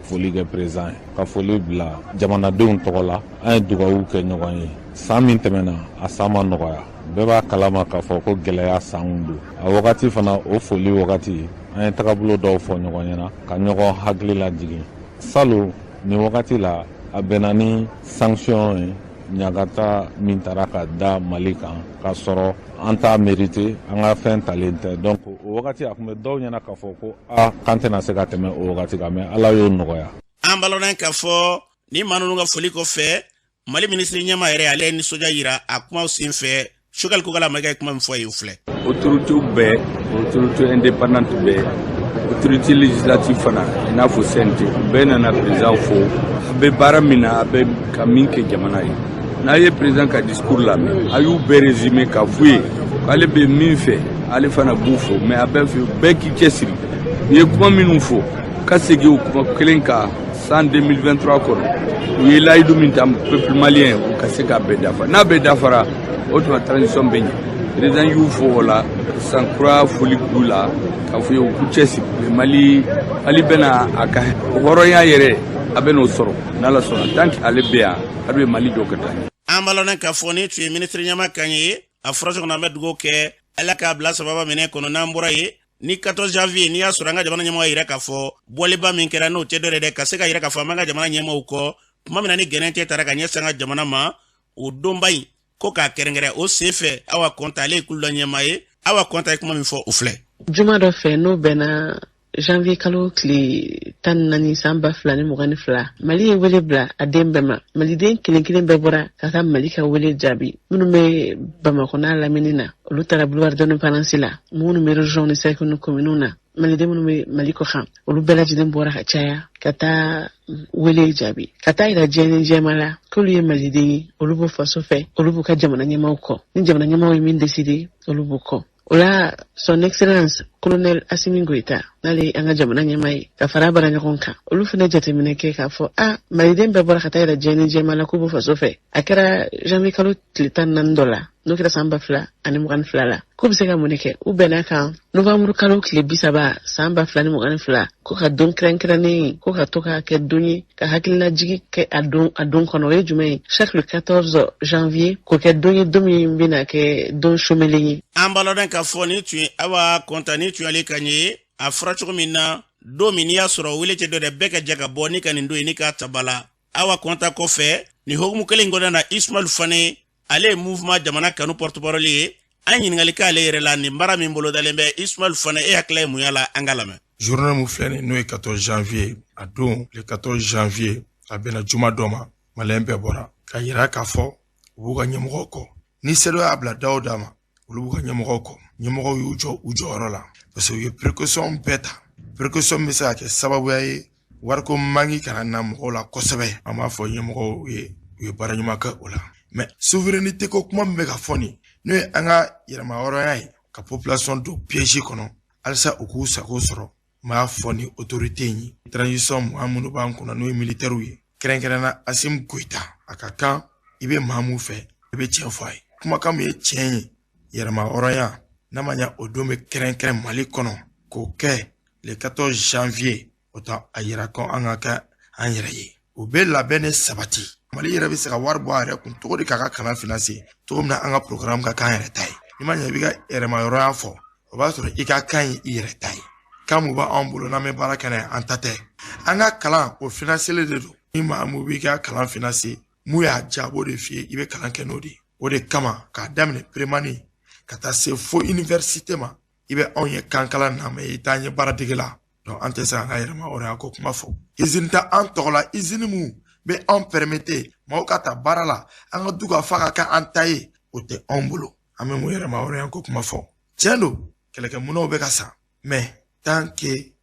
foli kɛ président ye, ka foli bila jamanadenw tɔgɔ la. An ye dugawu kɛ ɲɔgɔn ye. San min tɛmɛna, a san ma nɔgɔya, bɛɛ b'a kalama k'a fɔ ko gɛlɛya sanw don. A wagati fana, o foli wagati, an ye tagabolo dɔw fɔ ɲɔgɔn ɲɛna ka ɲɔgɔn hakili lajigin. Salon nin wagati la, a bɛnna ni sanction ye, ɲagata min taara ka da Mali kan, k'a sɔrɔ an t'a mérité, an ka fɛn talen tɛ. Donc o wagati, a tun bɛ dɔw ɲɛna k'a fɔ ko a k'an tɛna se ka tɛmɛ o wagati kan, mais Ala y'o nɔgɔya. An balɔnna k'a fɔ ni maa ninnu ka foli kɔfɛ, Mali minisiri ɲɛma yɛrɛ, ale ye nisɔndiya yira a kumaw sen fɛ. Choguel Kokalla Maïga ye kuma min fɔ a ye, o filɛ. Autorité bɛɛ, autorité indépendante bɛɛ, autorité législative fana, i n'a fɔ CNT, bɛɛ nana président fo, a bɛ baara min na, a bɛ ka min kɛ jamana ye. N'a ye président ka discours lamɛn, a y'u bɛɛ résumé k'a f'u ye k'ale bɛ min fɛ, ale fana b'u fo, mais a bɛɛ fɛ, bɛɛ k'i cɛsiri. U ye kuma minnu fɔ, ka segin o kuma kelen kan san 2023 kɔnɔ. U ye layidu min ta peuple malien, u ka se k'a bɛɛ dafa. N'a bɛɛ dafara, o tuma transition bɛ ɲɛ. Président y'u fo o la, san kura foli k'u la, k'a fɔ ye u k'u cɛsiri. Mali, Mali bɛna a ka hɔrɔnya yɛrɛ, a bɛ n'o sɔrɔ n'Ala sɔnna. Tant que ale bɛ yan, a bɛ Mali jɔ ka taa ɲɛ. An balɔnna k'a fɔ ni tun ye minisiri ɲɛma kan ye a furasi kɔnɔ, an bɛ dugawu kɛ, Ala k'a bila sababa minɛ kɔnɔ. N'an bɔra yen, ni 14 janvier, n'i y'a sɔrɔ an ka jamana ɲɛmɔgɔ yira k'a fɔ bɔliba min kɛra, n'o tɛ dɔ dɛ, ka se ka yira k'a fɔ an b'an ka jamana ɲɛmɔgɔw kɔ tuma min na ni gɛrɛntɛ taara ka ɲɛsin an ka jamana ma, o donba in ko k'a kɛrɛnkɛrɛn. O sen fɛ, Awa Kɔnta, ale ye kulu dɔ ɲɛmaa ye. Awa Kɔnta ye kuma min fɔ, o filɛ. Juma dɔ fɛ, n'o bɛnna Janvier kalo tile 14 san 2022, Mali ye wele bila a den bɛɛ ma. Maliden kelen kelen bɛɛ bɔra ka taa Mali ka wele jaabi. Minnu bɛ Bamakɔ n'a lamini na, olu taara boulevard de l'Indépendance la. Minnu bɛ région ni cercle ni communes na, maliden minnu bɛ Mali kɔ kan, olu bɛɛ lajɛlen bɔra ka caya ka taa wele jaabi, ka taa yira diɲɛ ni jɛma la k'olu ye maliden ye, olu b'u faso fɛ, olu b'u ka jamana ɲɛmaaw kɔ. Ni jamana ɲɛmaaw ye min décider, olu b'u kɔ. O la, Son Excellence Colonel Assimi Goïta, n'ale ye an ka jamana ɲɛmaa ye, ka fara bara ɲɔgɔn kan, olu fana jateminɛ kɛ k'a fɔ a maliden bɛɛ bɔra ka taa yira diɲɛ ni jɛma la k'u b'u faso fɛ. A kɛra janvier kalo tile 14 dɔ la, n'o kɛra san 2022 la, k'u bɛ se ka mun de kɛ. U bɛnna kan novembre kalo tile 30 san 2022, ko ka don kɛrɛnkɛrɛnnen, ko ka to k'a kɛ don ye ka hakililajigi kɛ a don a don kɔnɔ. O ye jumɛn ye? Chaque le 14 janvier, k'o kɛ don ye, don min bɛna kɛ don somelen ye. An b'a lɔn k'a fɔ ni tun ye Awa Kɔnta, ni tun y'ale kan ye. A fɔra cogo min na, don min n'i y'a sɔrɔ wele tɛ dɔ dɛ, bɛɛ ka jɛ ka bɔ ni ka nin don ye ni k'a ta ba la. Awa Kɔnta kɔfɛ, nin hokumu kelen in kɔnɔna na, Ismail Fane, ale ye Mouvement Jamana Kanu porte parole ye. An ɲininkali k'ale yɛrɛ la nin baara min bolodalen bɛ. Ismail Fane, e hakilila ye mun y'a la? An ka lamɛn. Journée mun filɛ nin, n'o ye 14 janvier, a don, le 14 janvier, a bɛnna juma dɔ ma. Maliyɛn bɛɛ bɔra ka yira k'a fɔ u b'u ka ɲɛmɔgɔw kɔ. Ni CEDEAO y'a bila da o da ma, olu b'u ka ɲɛmɔgɔw kɔ. Ɲɛmɔgɔw y'u jɔ u jɔyɔrɔ la, parce que u ye précaution bɛɛ ta, précaution bɛ se ka kɛ sababuya ye wariko manki kana na mɔgɔw la kosɛbɛ. An b'a fɔ ɲɛmɔgɔw ye, u ye baara ɲuman kɛ o la. Mais souveraineté ko kuma min bɛ ka fɔ nin, n'o ye an ka yɛrɛmahɔrɔnya ye, ka population don piège kɔnɔ halisa u k'u sago sɔrɔ. N b'a fɔ ni autorité in ye, transition maa minnu b'an kunna, n'o ye militaires ye, kɛrɛnkɛrɛnna Assimi Goïta, a ka kan i bɛ maa mun fɛ, i bɛ tiɲɛ fɔ a ye. Kumakan min ye tiɲɛ ye, yɛrɛmahɔrɔnya, n'a ma ɲa o don bɛ kɛrɛnkɛrɛn Mali kɔnɔ k'o kɛ le 14 janvier, o ta a yira ko an ka kɛ an yɛrɛ ye. O bɛ labɛn de sabati. Mali yɛrɛ bɛ se ka wari bɔ a yɛrɛ kun cogo di k'a ka kalan financer cogo min na, an ka programme ka k'an yɛrɛ ta ye. N'i ma ɲɛ i b'i ka yɛrɛmahɔrɔnya fɔ, o b'a sɔrɔ i ka kan ye i yɛrɛ ta ye. Kan mun b'anw bolo n'an bɛ baara kɛ n'a ye, an ta tɛ. An ka kalan, o financelen de don. Ni maa mun b'i ka kalan financer, mun y'a diya, a b'o de f'i ye, i bɛ kalan kɛ n'o de ye. O de kama, k'a daminɛ première ka taa se fo université ma, i bɛ anw ye kan kalan na, mais i t'an ye baaradege la. Donc an tɛ se k'an ka yɛrɛmahɔrɔnya ko kuma fɔ. Usine tɛ an tɔgɔ la, usine mun bɛ anw permettre maaw ka ta baara la, an ka du ka fa ka kɛ an ta ye, o tɛ anw bolo. An bɛ mun yɛrɛmahɔrɔnya ko kuma fɔ? Tiɲɛ don, kɛlɛkɛminɛnw bɛ ka san, mais tant que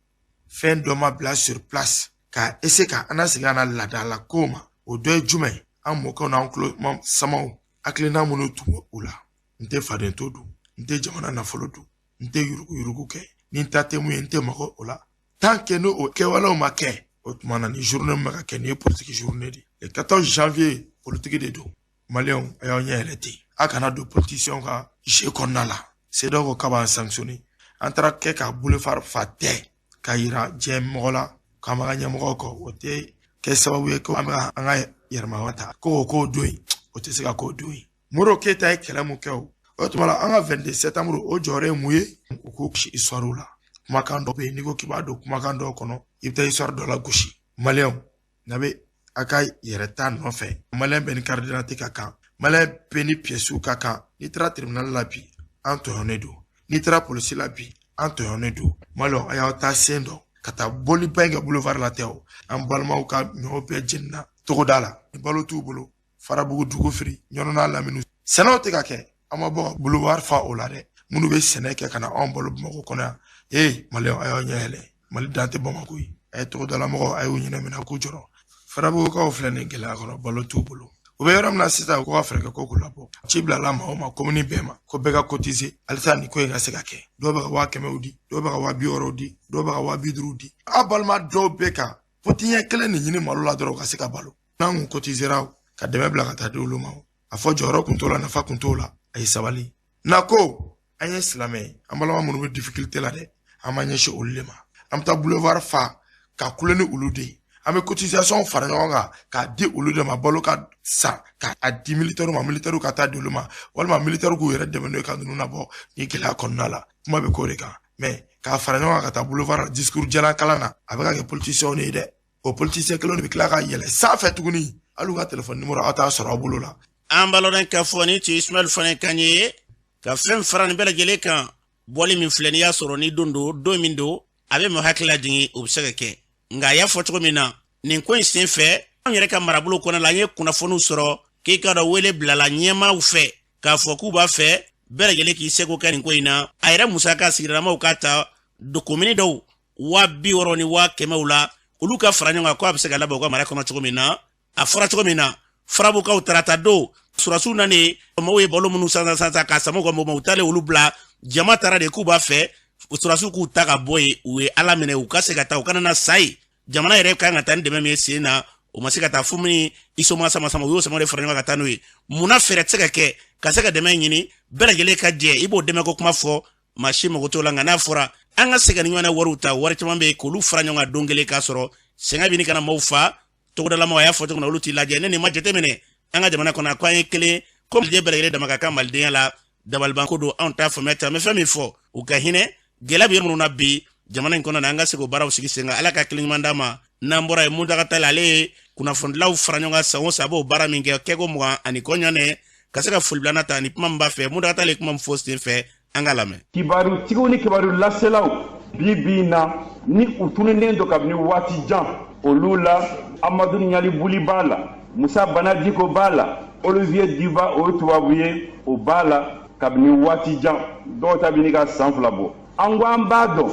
fɛn dɔ ma bila sur place ka essayer ka an lasegin an na laadala kow ma, o dɔ ye jumɛn ye? An mɔkɛw n'an tulo samaw, hakilina minnu tun bɛ u la, n tɛ faden to dun, n tɛ jamana nafolo dun, n tɛ yuruguyurugu kɛ, ni n ta tɛ mun ye, n tɛ mago o la. Tant que n'o kɛwalew ma kɛ, o tuma na ni journée min bɛ ka kɛ nin ye, politique journée de le 14 janvier, politique de don. Maliyɛnw, a y'aw ɲɛ yɛlɛ ten, a kana don politiciens ka jeu kɔnɔna la. CEDEAO ko k'a b'an sanctionner, an taara kɛ ka boulevard fa tɛ ka yira diɲɛ mɔgɔ la k'an b'an ka ɲɛmɔgɔw kɔ, o tɛ kɛ sababu ye ko an bɛ an ka yɛrɛmahɔrɔnya ta ko o k'o don yen, o tɛ se ka k'o don yen. Modibo Keyita ye kɛlɛ mun kɛ, o tuma la an ka 22 septembre, o jɔyɔrɔ ye mun ye? U k'u histoire la. Kumakan dɔ bɛ yen, n'i ko k'i b'a don kumakan dɔw kɔnɔ, i bɛ taa histoire dɔ la gosi. Maliyɛnw, n'a bɛ a ka yɛrɛ ta nɔfɛ, maliyɛn bɛɛ ni carte d'identité ka kan, maliyɛn bɛɛ ni pièces ka kan. N'i taara tribunal la bi, an tɔɲɔnnen don. N'i taara polisi la bi, an tɔɲɔnnen don. Maliyɛnw, a y'aw ta sen dɔn ka taa boliba in kɛ boulevard la tɛ o. An balimaw ka ɲɔw bɛɛ jenina togoda la, balo t'u bolo. Farabugu, dugu firi ɲɔnɔ n'a lamini, sɛnɛw tɛ ka kɛ. An ma bɔ ka boulevard fa o la dɛ. Minnu bɛ sɛnɛ kɛ ka na anw balo Bamakɔ kɔnɔ yan, ee maliyɛnw, a y'aw ɲɛ yɛlɛ. Mali dan tɛ Bamakɔ ye. A ye togodalamɔgɔw, a y'u ɲinɛ minɛ k'u jɔrɔ. Farabugukaw filɛ nin gɛlɛya kɔnɔ, balo t'u bolo. U bɛ yɔrɔ min na sisan, ko ka fɛɛrɛ kɛ ko k'u labɔ. Ci bilala maaw ma, komini bɛɛ ma, ko bɛɛ ka cotiser halisa nin ko in ka se ka kɛ. Dɔw bɛ ka 100 000 di, dɔw bɛ ka 60 000 di, dɔw bɛ ka 50 000 di. Aw balima dɔw bɛ ka potiɲɛ kelen de ɲini malo la dɔrɔn u ka se ka balo. N'an kun cotisera ka dɛmɛ bila ka taa di olu ma, a fɔ jɔyɔrɔ kun t'o la, nafa kun t'o la. A ye sabali n'a ko an ye silamɛ ye. An balima minnu bɛ difficulté la dɛ, an b'an ɲɛsin olu de ma. An bɛ taa boulevard fa ka kule ni olu de ye. An bɛ cotisation fara ɲɔgɔn kan k'a di olu de ma, balo ka san k'a di militaire ma, militaire ka taa di olu ma, walima militaire k'u yɛrɛ dɛmɛ n'o ye ka ninnu nabɔ ni gɛlɛya kɔnɔna la. Kuma bɛ k'o de kan. Mais k'a fara ɲɔgɔn kan ka taa boulevard discours jalan kalan na, a bɛ ka kɛ politiciens de ye dɛ. O politicien kelenw de bɛ tila ka yɛlɛ sanfɛ tuguni, hali u ka téléphone numéro aw t'a sɔrɔ aw bolo la. An b'a k'a fɔ ni cɛ Ismail fana kan ye ka fɛn fara nin bɛɛ lajɛlen kan. Bɔli min filɛ, n'i y'a sɔrɔ ni don don, don min don. A bɛ mɔgɔ hakili lajigin, o bɛ se ka kɛ. Nka a y'a fɔ cogo min na, nin ko in sen fɛ, anw yɛrɛ ka marabolo kɔnɔ la, an ye kunnafoniw sɔrɔ k'i ka dɔn wele bilala ɲɛmaaw fɛ k'a fɔ k'u b'a fɛ bɛɛ lajɛlen k'i seko kɛ nin ko in na. A yɛrɛ musaka sigidalamaw k'a ta komini dɔw 60 000 ni 100 000 la, olu ka fara ɲɔgɔn kan ko a bɛ se ka labɛn u ka mara kɔnɔ cogo min na. A fɔra cogo min na, Farabukaw tarata don, surasiw nanen, maaw ye balo minnu san san san k'a sama u ka mɔgɔw ma, u taalen olu bila. Jama taara de k'u b'a fɛ surasiw k'u ta ka bɔ yen. U ye Ala minɛ, u ka se ka taa, u kana na sa yen. Jamana yɛrɛ kan ka taa ni dɛmɛ min ye sen na, o ma se ka taa. Fo min isoma sama sama, u y'o sama de fara ɲɔgɔn kan ka taa n'o ye. Munna fɛɛrɛ tɛ se ka kɛ ka se ka dɛmɛ ɲini, bɛɛ lajɛlen ka jɛ? I b'o dɛmɛ ko kuma fɔ, maa si mago t'o la. Nka n'a fɔra an ka se ka ni ɲɔgɔn wariw ta, wari caman bɛ yen, k'olu fara ɲɔgɔn kan don kelen, k'a sɔrɔ sɛgɛn bɛ ni kana maaw fa. Togodalamaw, a y'a fɔ cogo min na, olu t'i lajɛ. Ne nin ma jateminɛ an ka jamana kɔnɔ ko an ye kelen ko maliden bɛɛ lajɛlen dama ka kan malidenya la. Dabalibanko don, anw t'a faamuya ten. An bɛ fɛn min fɔ, u ka hinɛ gɛlɛya bɛ yɔrɔ minnu na bi jamana in kɔnɔ na, an ka se k'o baaraw sigi sen kan. Ala ka kelen ɲuman d'a ma. N'an bɔra yen, Muntaga Tali, ale ye kunnafonidilaw fara ɲɔgɔn kan san o san, a b'o baara min kɛ kɛko 20 ni kɔ ɲɔgɔn ka se ka folibilana ta ni kuma min b'a fɛ. Muntaga Tali ye kuma min fɔ sen fɛ, an k'a lamɛn. Kibarutigiw ni kibaru laselaw, bi bi in na ni u tununnen don kabini waati jan, olu la Amadu Ɲalibuli b'a la, Musa Banadiko b'a la, Olivier Duva, o ye tubabu ye, o b'a la kabini waati jan, dɔw ta bɛ n'i ka san 2 bɔ. An ko an b'a dɔn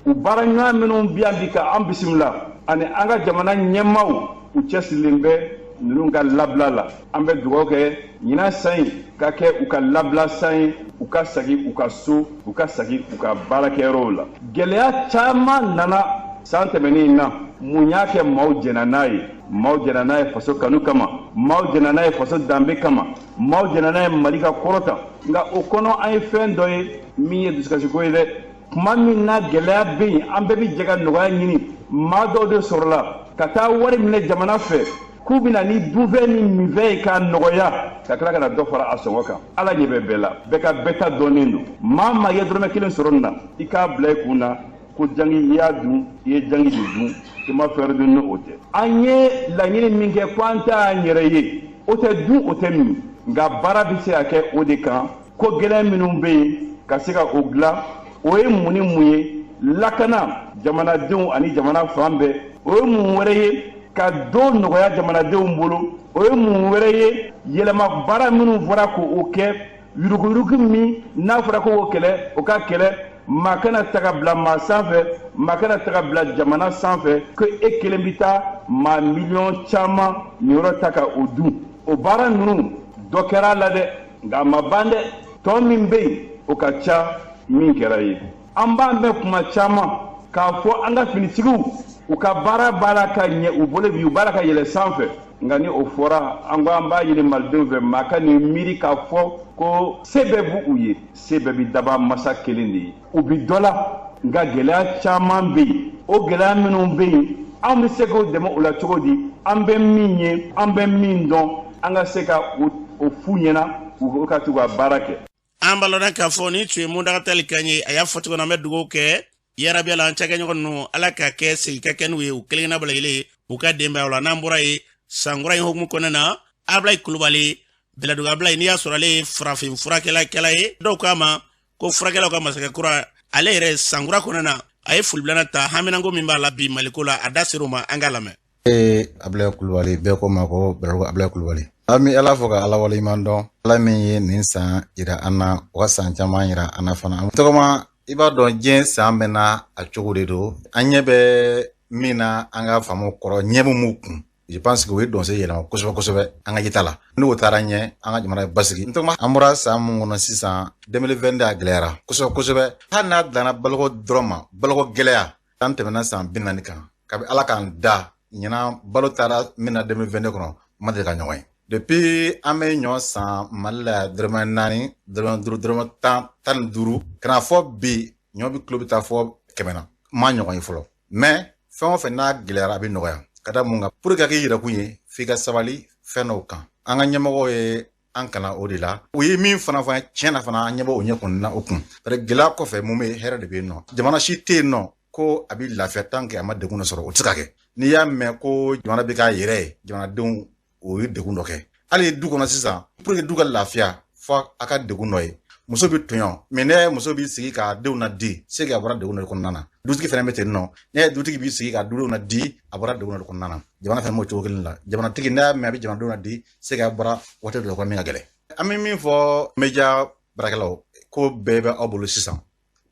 u baaraɲɔgɔn minnu bi yan bi ka an bisimila ani an ka jamana ɲɛmaaw, u cɛsirilen bɛ ninnu ka labila la. An bɛ dugawu kɛ ɲinan san in ka kɛ u ka labila san ye, u ka segin u ka so, u ka segin u ka baarakɛyɔrɔw la. Gɛlɛya caman nana san tɛmɛnen in na. Mun y'a kɛ maaw jɛnna n'a ye? Maaw jɛnna n'a ye faso kanu kama, maaw jɛnna n'a ye faso danbe kama, maaw jɛnna n'a ye Mali ka kɔrɔta. Nka o kɔnɔ, an ye fɛn dɔ ye min ye dusukasiko ye dɛ. Tuma min na gɛlɛya bɛ yen, an bɛɛ bɛ jɛ ka nɔgɔya ɲini, maa dɔw de sɔrɔla ka taa wari minɛ jamana fɛ k'u bɛna ni dunfɛn ni minfɛn ye k'a nɔgɔya, ka tila ka na dɔ fara a sɔngɔ kan. Ala ɲɛ bɛ bɛɛ la, bɛɛ ka bɛɛ ta dɔnnen don. Maa maa ye dɔrɔmɛ kelen sɔrɔ nin na, i k'a bila i kun na ko jangi i y'a dun, i ye jangi de dun, i ma fɛn wɛrɛ dun ni o tɛ. An ye laɲini min kɛ ko an tɛ an yɛrɛ ye, o tɛ dun, o tɛ min, nka baara bɛ se ka kɛ o de kan. Ko gɛlɛn minnu bɛ yen, ka se ka o dilan, o ye mun ni mun ye? Lakana jamanadenw ani jamana fan bɛɛ, o ye mun wɛrɛ ye? Ka don nɔgɔya jamanadenw bolo, o ye mun wɛrɛ ye? Yɛlɛma baara minnu fɔra k'o kɛ, yuruguyurugu min n'a fɔra ko o kɛlɛ, o ka kɛlɛ. Maa kana ta ka bila maa sanfɛ, maa kana ta ka bila jamana sanfɛ ko e kelen bɛ taa maa miliyɔn caman niyɔrɔ ta ka o dun. O baara ninnu, dɔ kɛra a la dɛ, nka a ma ban dɛ. Tɔ min bɛ yen, o ka ca min kɛra ye. An b'an mɛn kuma caman k'a fɔ an ka finitigiw, u ka baara b'a la ka ɲɛ u bolo bi, u b'a la ka yɛlɛ sanfɛ. Nka ni o fɔra, an ko an b'a ɲini malidenw fɛ, maa ka nin miiri k'a fɔ ko se bɛɛ b'u ye. Se bɛɛ bɛ daba masa kelen de ye. U bi dɔ la, nka gɛlɛya caman bɛ yen. O gɛlɛya minnu bɛ yen, an bɛ se k'o dɛmɛ o la cogo di? An bɛ min ye, an bɛ min dɔn, an ka se ka o f'u ɲɛna, u ka to ka baara kɛ. An b'a lɔn k'a fɔ nin tun ye Muntaga Tali kan ye. A y'a fɔ cogo min na, an bɛ dugawu kɛ yarabi la, an cakɛɲɔgɔn ninnu, Ala ka kɛ segin ka kɛ n'u ye u kelen kelenna bɛɛ lajɛlen, u ka denbayaw la. N'an bɔra yen, sankura in hukumu kɔnɔna na, Abulayi Kulubali, Bɛlɛdugu Abulayi, n'i y'a sɔrɔ ale ye farafin furakɛlakɛla ye, dɔw k'a ma ko furakɛlaw ka masakɛ kura, ale yɛrɛ sankura kɔnɔna na, a ye folibilana ta haminanko min b'a la bi Maliko la, a da ser'o ma. An k'a lamɛn. Ee, Abulayi Kulubali, bɛɛ ko ma ko Bɛlɛdugu Abulayi Kulubali. An bɛ Ala fo ka Ala waleɲuman dɔn, Ala min ye nin san yira an na, o ka san caman yira an na fana. Tɔgɔma, i b'a dɔn diɲɛ san bɛɛ n'a a cogo de don. An ɲɛ bɛ min na, an ka faamu kɔrɔ ɲɛ min b'u kun, je pense que o ye dɔnse yɛlɛma kosɛbɛ kosɛbɛ an ka yita la. N'o taara ɲɛ, an ka jamana ye basigi. N tɔgɔma, an bɔra san mun kɔnɔ sisan, 2022, a gɛlɛyara kosɛbɛ kosɛbɛ. Hali n'a danna baloko dɔrɔn ma, baloko gɛlɛya, an tɛmɛna san 40 kan kabi Ala k'an da ɲinan. Balo taara min na 2022 kɔnɔ, ma deli ka ɲɔgɔn ye. Depuis an bɛ ɲɔ san Mali la dɔrɔmɛ 4, dɔrɔmɛ 5, dɔrɔmɛ 10, 15, ka na fɔ bi ɲɔ bɛ kilo bɛ taa fɔ 100 na, ma ɲɔgɔn ye fɔlɔ. Mais fɛn o fɛn n'a gɛlɛyara, a bɛ nɔgɔya. Ka da mun kan? Pour que ka k'i yɛrɛkun ye, f'i ka sabali fɛn dɔw kan. An ka ɲɛmɔgɔw ye an kalan o de la. U ye min fana fɔ tiɲɛ na fana, an ɲɛ bɛ o ɲɛ kɔni na o kun. Parce que gɛlɛya kɔfɛ, mun bɛ yen? Hɛrɛ de bɛ yen nɔ. Jamana si tɛ yen nɔ ko a bɛ lafiya tant que a ma degun dɔ sɔrɔ, o tɛ se ka kɛ. N'i y'a mɛn ko jamana bɛ k'a yɛrɛ ye, jamanadenw o ye degun dɔ kɛ. Hali du kɔnɔ sisan, pour que du ka lafiya, fo a ka degun dɔ ye. Muso bɛ tɔɲɔ, mais ne muso b'i sigi k'a denw na di, c'est que a bɔra degun dɔ kɔnɔna na. Dutigi fana bɛ ten nɔ, ne dutigi b'i sigi k'a dudenw na di, a bɔra degun dɔ kɔnɔna na. Jamana fana b'o cogo kelen la. Jamanatigi n'a y'a mɛn a bɛ jamanadenw na di, c'est que a bɔra waati dɔ kɔnɔ min ka gɛlɛn. An bɛ min fɔ média baarakɛlaw, ko bɛɛ bɛ aw bolo sisan.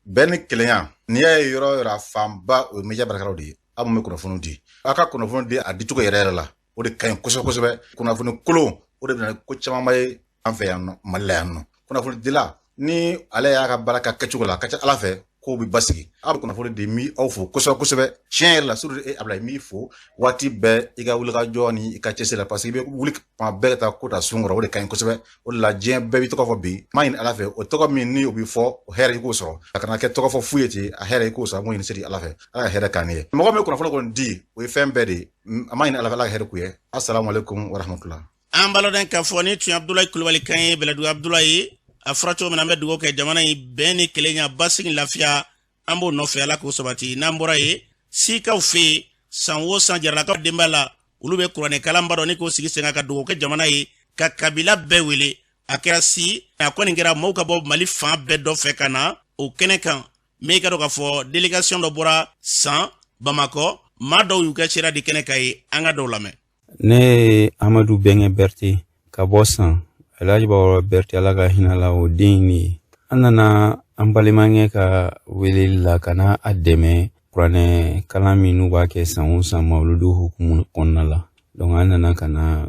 Bɛn ni kelenya, n'i y'a ye yɔrɔ o yɔrɔ, a fanba o ye média baarakɛlaw de ye. Aw mun bɛ kunnafoni di, aw ka kunnafoni di a dicogo yɛrɛ yɛrɛ la, o de ka ɲi kosɛbɛ kosɛbɛ. Kunnafoni kolon, o de bɛ na ni ko camanba ye an fɛ yan nɔ, Mali la yan nɔ. Kunnafonidila, ni ale y'a ka baara ka kɛcogo la, a ka ca Ala fɛ kow bɛ basigi. Aw bɛ kunnafoni di, n b'aw fo kosɛbɛ kosɛbɛ. Tiɲɛ yɛrɛ la, surtout e Abulayi, n b'i fo waati bɛɛ i ka wulikajɔ ni i ka cɛsiri la, parce que i bɛ wuli kuma bɛɛ ka taa ko ta sun kɔrɔ, o de ka ɲi kosɛbɛ. O de la diɲɛ bɛɛ b'i tɔgɔ fɔ bi. N b'a ɲini Ala fɛ, o tɔgɔ min ni o bɛ fɔ, o hɛrɛ i k'o sɔrɔ. A kana kɛ tɔgɔ fɔ fu ye ten, a hɛrɛ i k'o sɔrɔ. An b'o ɲini seli Ala fɛ, Ala ka hɛrɛ k'an ye. Mɔgɔ min bɛ kunnafoni kɔni di, o ye fɛn bɛɛ de ye. An b'a ɲini Ala fɛ, Ala ka hɛrɛ k'u ye. Asalaamaaleykum wa rahmatulah. An b'a dɔn k'a fɔ ni tun ye Abudulayi Kulubali kan ye, Bɛlɛdugu Abudulayi. A fɔra cogo min na, an bɛ dugawu kɛ jamana in bɛn ni kelenya, basigi, lafiya, an b'o nɔfɛ, Ala k'o sabati. N'an bɔra yen, sikaw fɛ yen, san o san, Jaralakaw denba la, olu bɛ kuranɛ kalanba dɔ ni k'o sigi sen kan ka dugawu kɛ jamana ye, ka kabila bɛɛ wele. A kɛra si, a kɔni kɛra maaw ka bɔ Mali fan bɛɛ dɔ fɛ ka na o kɛnɛ kan. Min i ka dɔn k'a fɔ délégation dɔ bɔra San Bamakɔ, maa dɔw y'u ka sira di kɛnɛ kan ye, an ka dɔw lamɛn. Ne ye Amadu Bɛnkɛ Berete ka bɔ San, Alhaji Bakɔrɔba Berete, Ala ka hinɛ la, o den ye ne ye. An nana an balimakɛ ka weleli la ka na a dɛmɛ kuranɛ kalan min n'u b'a kɛ san o san mawuludu hukumu kɔnɔna la. Donc an nana ka na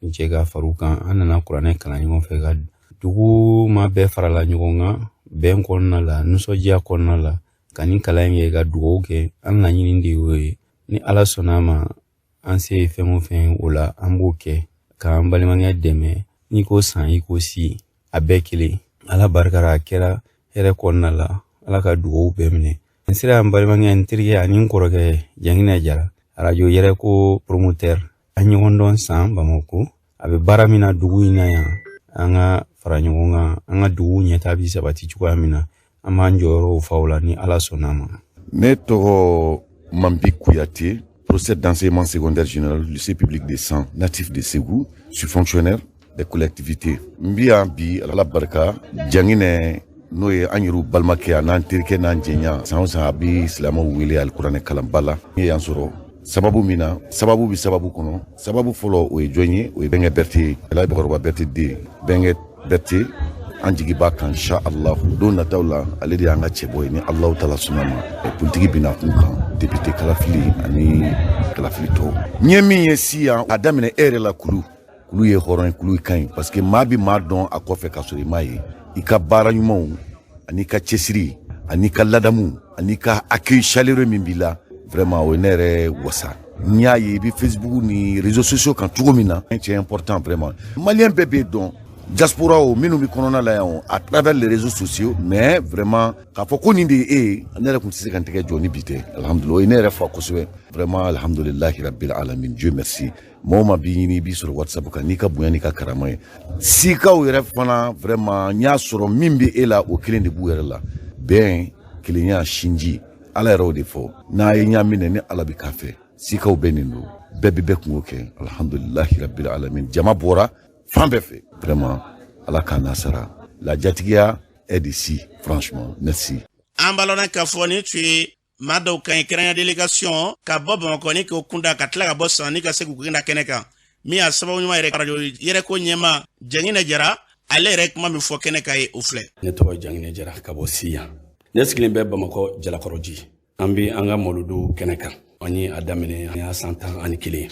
jɛ ka far'u kan, an nana kuranɛ kalan ɲɔgɔn fɛ, ka dugu ma bɛɛ farala ɲɔgɔn kan bɛn kɔnɔna la, nisɔndiya kɔnɔna la, ka nin kalan in kɛ ka dugawu kɛ. An laɲini de y'o ye. Ni Ala sɔnna a ma, an se ye fɛn o fɛn o la, an b'o kɛ k'an balimakɛ dɛmɛ. N'i ko San, i ko si, a bɛɛ kelen. Ala barika, a kɛra hɛrɛ kɔnɔna la. Ala ka dugawu bɛɛ minɛ. N sera n balimakɛ, n terikɛ ani n kɔrɔkɛ Janginɛ Jara, arajo yɛrɛ ko promoteur. An ɲɔgɔn dɔn San Bamako, a bɛ baara min na dugu in na yan, an ka fara ɲɔgɔn kan, an ka dugu ɲɛta bi sabati cogoya min na, an b'an jɔyɔrɔw fa o la ni Ala sɔnna a ma. Ne tɔgɔ Mambi Kouyaté, professeur d'enseignement secondaire général, lycée public de San, natif de Ségou, je suis fonctionnaire des collectivités. N bi yan bi, Ala barika, Janginɛ, n'o ye an yɛrɛw balimakɛ, a n'an terikɛ n'an jɛɲa, san o san a bi silamɛw wele alikuranɛ kalanba la. N ye yan sɔrɔ sababu min na, sababu bi sababu kɔnɔ. Sababu fɔlɔ, o ye jɔn ye? O ye Bɛnkɛ Berete ye, Alaye Bakɔrɔba Berete den, Bɛnkɛ Berete. An jigi b'a kan, insha Allah, don nataw la, ale de y'an ka cɛbɔ ye ni Alahu taala sɔnna ma. Politiki bina kun kan, député kalafili ani kalafili tɔw. N ye min ye si yan, a daminɛ e yɛrɛ la, kulu kulu ye hɔrɔn ye, kulu ka ɲi, parce que maa bi maa dɔn a kɔfɛ k'a sɔrɔ i m'a ye. I ka baara ɲumanw ani ka cɛsiri ani ka ladamu ani ka accueil chaleureux min b'i la, vraiment, o ye ne yɛrɛ wasa. N'i y'a ye i bɛ Facebook ni réseaux sociaux kan cogo min na, c'est important vraiment. Malien bɛɛ b'e dɔn, diaspora o, minnu bɛ kɔnɔna la yan o, à travers les réseaux sociaux. Mais vraiment, k'a fɔ ko nin de ye e ye, ne yɛrɛ tun tɛ se ka n tɛgɛ jɔ ni bi tɛ. Alhamdulilah, o ye ne yɛrɛ fa kosɛbɛ vraiment. Alhamdulilahi rabbil alamin, Dieu merci. Mɔgɔ o maa b'i ɲini, i b'i sɔrɔ WhatsApp kan n'i ka bonya n'i ka karama ye. Sikaw yɛrɛ fana, vraiment, n y'a sɔrɔ min bɛ e la, o kelen de b'u yɛrɛ la. Bɛn, kelenya, sinji, Ala yɛrɛ o de fɔ. N'a ye ɲa minɛ ni Ala bɛ k'a fɛ, sikaw bɛ nin don, bɛɛ bɛ bɛɛ kungo kɛ. Alhamdulilahi rabbil alamin, jama bɔra fan bɛɛ fɛ vraiment. Ala k'a n'a sara. La jatigiya est d'ici, franchement, merci. An b'a lɔn k'a fɔ ni tun ye maa dɔw kan ye, kɛrɛnkɛrɛn délégation ka bɔ Bamakɔ ni k'o kunda, ka tila ka bɔ San ni ka se k'u da kɛnɛ kan. Min y'a sababu ɲuman yɛrɛ, arajo yɛrɛ ko ɲɛma Janginɛ Jara, ale yɛrɛ kuma min fɔ kɛnɛ kan ye, o filɛ. Ne tɔgɔ ye Janginɛ Jara ka bɔ Siyan. Ne sigilen bɛ Bamakɔ Jalakɔrɔji. An bɛ an ka malodo kɛnɛ kan. An ye a daminɛ, an y'a san 11 ye.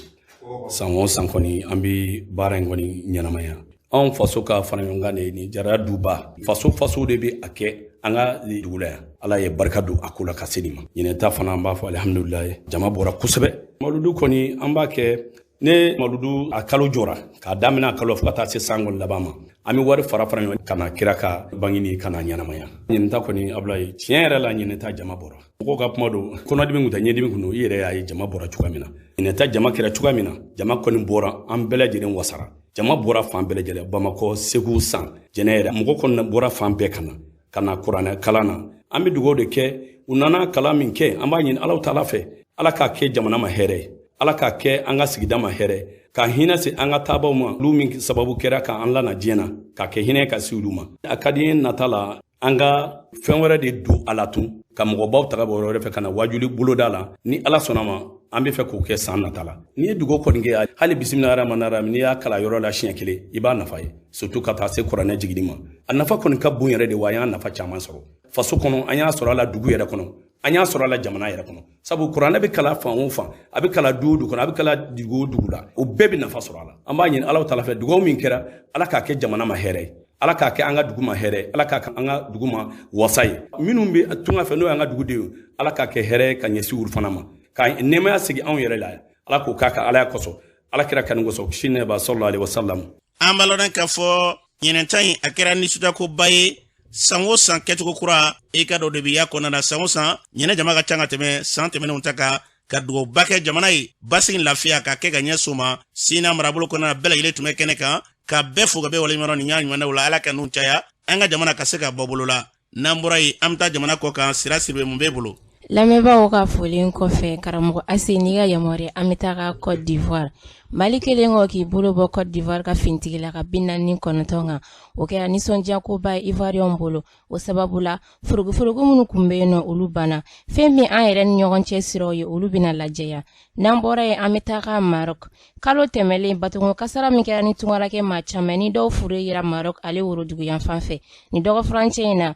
San o san kɔni, an bɛ baara in kɔni ɲɛnamaya. Anw faso ka fara ɲɔgɔn kan de ye nin Jara duba. Faso faso de bɛ a kɛ an ka dugu la yan. Ala ye barika don a ko la ka se nin ma. Ɲinɛ ta fana, an b'a fɔ alihamudulilayi, jama bɔra kosɛbɛ. Malodo kɔni, an b'a kɛ ne malodo a kalo jɔra k'a daminɛ a kalo fo ka taa se san kɔni laban ma. An bɛ wari fara fara ɲɔgɔn ka na kira ka bangini ka na ɲɛnamaya. Ɲinɛ ta kɔni, Abulayi, tiɲɛ yɛrɛ la, ɲinɛ ta jama bɔra. Mɔgɔw ka kuma don, kɔnɔdimi kun tɛ, ɲɛdimi kun don. I yɛrɛ y'a ye jama bɔra cogoya min na. Ɲinɛ ta jama kɛra cogoya min na, jama kɔni bɔra, an bɛɛ lajɛlen wasara. Jama bɔra fan bɛɛ lajɛlen, Bamakɔ, Segu, San, Jɛnɛ yɛrɛ, mɔgɔ kɔni bɔra fan bɛɛ ka na ka na kuranɛ kalan na. An bɛ dugawu de kɛ. U nana kalan min kɛ, an b'a ɲini Alahu taala fɛ, Ala k'a kɛ jamana ma hɛrɛ ye. Ala k'a kɛ an ka sigida ma hɛrɛ, ka hinɛ se an ka taabaw ma, olu min sababu kɛra k'an lana diɲɛ na, ka kɛ hinɛ ka se olu ma. A ka di n nata la an ka fɛn wɛrɛ de don a la tun, ka mɔgɔbaw ta ka bɔ yɔrɔ wɛrɛ fɛ ka na wajuli boloda la. Ni Ala sɔnna ma, an bɛ fɛ k'o kɛ san nata la. N'i ye dugawu kɔni kɛ, hali bisimila rahmani rahim, n'i y'a kalan yɔrɔ la siɲɛ kelen, i b'a nafa ye, surtout ka taa se kuranɛ jiginni ma. A nafa kɔni ka bon yɛrɛ de wa. An y'a nafa caman sɔrɔ faso kɔnɔ, an y'a sɔrɔ a la dugu yɛrɛ kɔnɔ, an y'a sɔrɔ a la jamana yɛrɛ kɔnɔ, sabu kuranɛ bɛ kalan fan o fan, a bɛ kalan du o du kɔnɔ, a bɛ kalan dugu o dugu la, o bɛɛ bɛ nafa sɔrɔ a la. An b'a ɲini Ala taala fɛ, dugawu min kɛra, Ala k'a kɛ jamana ma hɛrɛ ye, Ala k'a kɛ an ka dugu ma hɛrɛ, Ala k'a kɛ an ka dugu ma wasa ye. Minnu bɛ tunga fɛ, n'o y'an ka dugudenw ye, Ala k'a kɛ hɛrɛ ka ɲɛsin olu fana ma, ka nɛɛmaya segin anw yɛrɛ la. Ala k'o k'a kan Ala kosɔn, Ala kira kanu kosɔn, kisi nɛɛma sallallahu alaihi wasallam. An b'a lɔn k'a fɔ ɲinɛn in a kɛra nisɔndiyakoba ye. San o san kɛcogo kura, i ka dɔ de bɛ y'a kɔnɔna na. San o san ɲinɛ jama ka ca ka tɛmɛ san tɛmɛnenw ta kan, ka dugawuba kɛ jamana ye, basigi, lafiya ka kɛ ka ɲɛsin o ma. Sina marabolo kɔnɔna bɛɛ lajɛlen tun bɛ kɛnɛ kan ka bɛɛ fo ka bɛɛ waleɲuman. Nin y'a ɲumanw la, Ala ka n'u caya, an ka jamana ka se ka bɔ bolo la. N'an bɔra yen, an bɛ taa jamana kɔ kan. Sira Siribe, mun b'e bolo? Lamɛnbaaw ka foli kɔfɛ, karamɔgɔ Ase, n'i ka yamaruya, an bɛ taga Côte d'Ivoire. Mali kelen kɔ k'i bolo bɔ Côte d'Ivoire ka fintigila ka 49 kan, o kɛra nisɔndiyakoba ye Ivoiriyɛnw bolo. O sababu la, furugufurugu minnu tun bɛ yen nɔ, olu banna. Fɛn min an yɛrɛ ni ɲɔgɔn cɛ siraw ye, olu bɛna lajɛya. N'an bɔra yen, an bɛ taga Maroc. Kalo tɛmɛlen, batonko kasara min kɛra ni tungarakɛ maa caman ni dɔw fure yera Maroc ale worodugu yanfan fɛ, ni dɔgɔfurancɛ in na,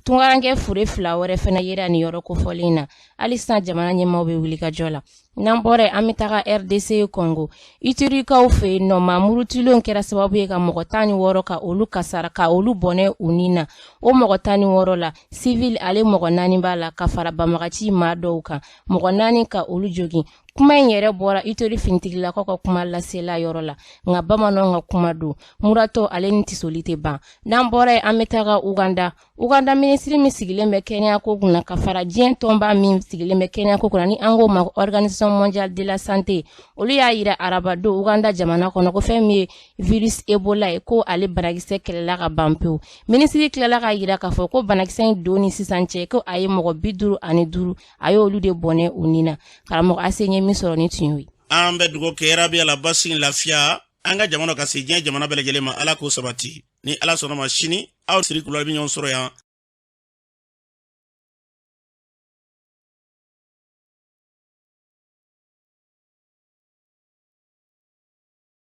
tungarankɛ fure fila wɛrɛ fana yera nin yɔrɔ kofɔlen na. Hali sisan, jamana ɲɛmaaw bɛ wulikajɔ la. N'an bɔra yen, an bɛ taga RDC Congo, Iturikaw fɛ yen nɔ. Maa murutilenw kɛra sababu ye ka mɔgɔ 16 ka olu kasara, ka olu bɔnɛ u ni na. O mɔgɔ 16 la, civil ale mɔgɔ naani b'a la, ka fara banbagaci maa dɔw kan, mɔgɔ naani ka olu jogin. Kuma in yɛrɛ bɔra Ituri finitigilakaw ka kuma lasela yɔrɔ la, nka bamananw ka kuma don, muratɔ ale ni tisoli tɛ ban. N'an bɔra yen, an bɛ taga Uganda. Uganda minisiri min sigilen bɛ kɛnɛyako kunna, ka fara diɲɛ tɔnba min sigilen bɛ kɛnɛyako kunna, ni an k'o ma Organisation mondiale de la santé, olu y'a yira arabadon Uganda jamana kɔnɔ ko fɛn min ye virus Ebola ye, ko ale banakisɛ kɛlɛla ka ban pewu. Minisiri tilala ka yira k'a fɔ ko banakisɛ in don ni sisan cɛ, ko a ye mɔgɔ 55, a y'olu de bɔnɛ u ni na. Karamɔgɔ Ase, ye min sɔrɔ ni tun y'o ye. An bɛ dugawu kɛ yarabi la, basigi, lafiya an ka jamana ka se diɲɛ jamana bɛɛ lajɛlen ma, Ala k'o sabati. Ni Ala sɔnna ma, sini aw Siri Kulubali bɛ ɲɔgɔn sɔrɔ yan.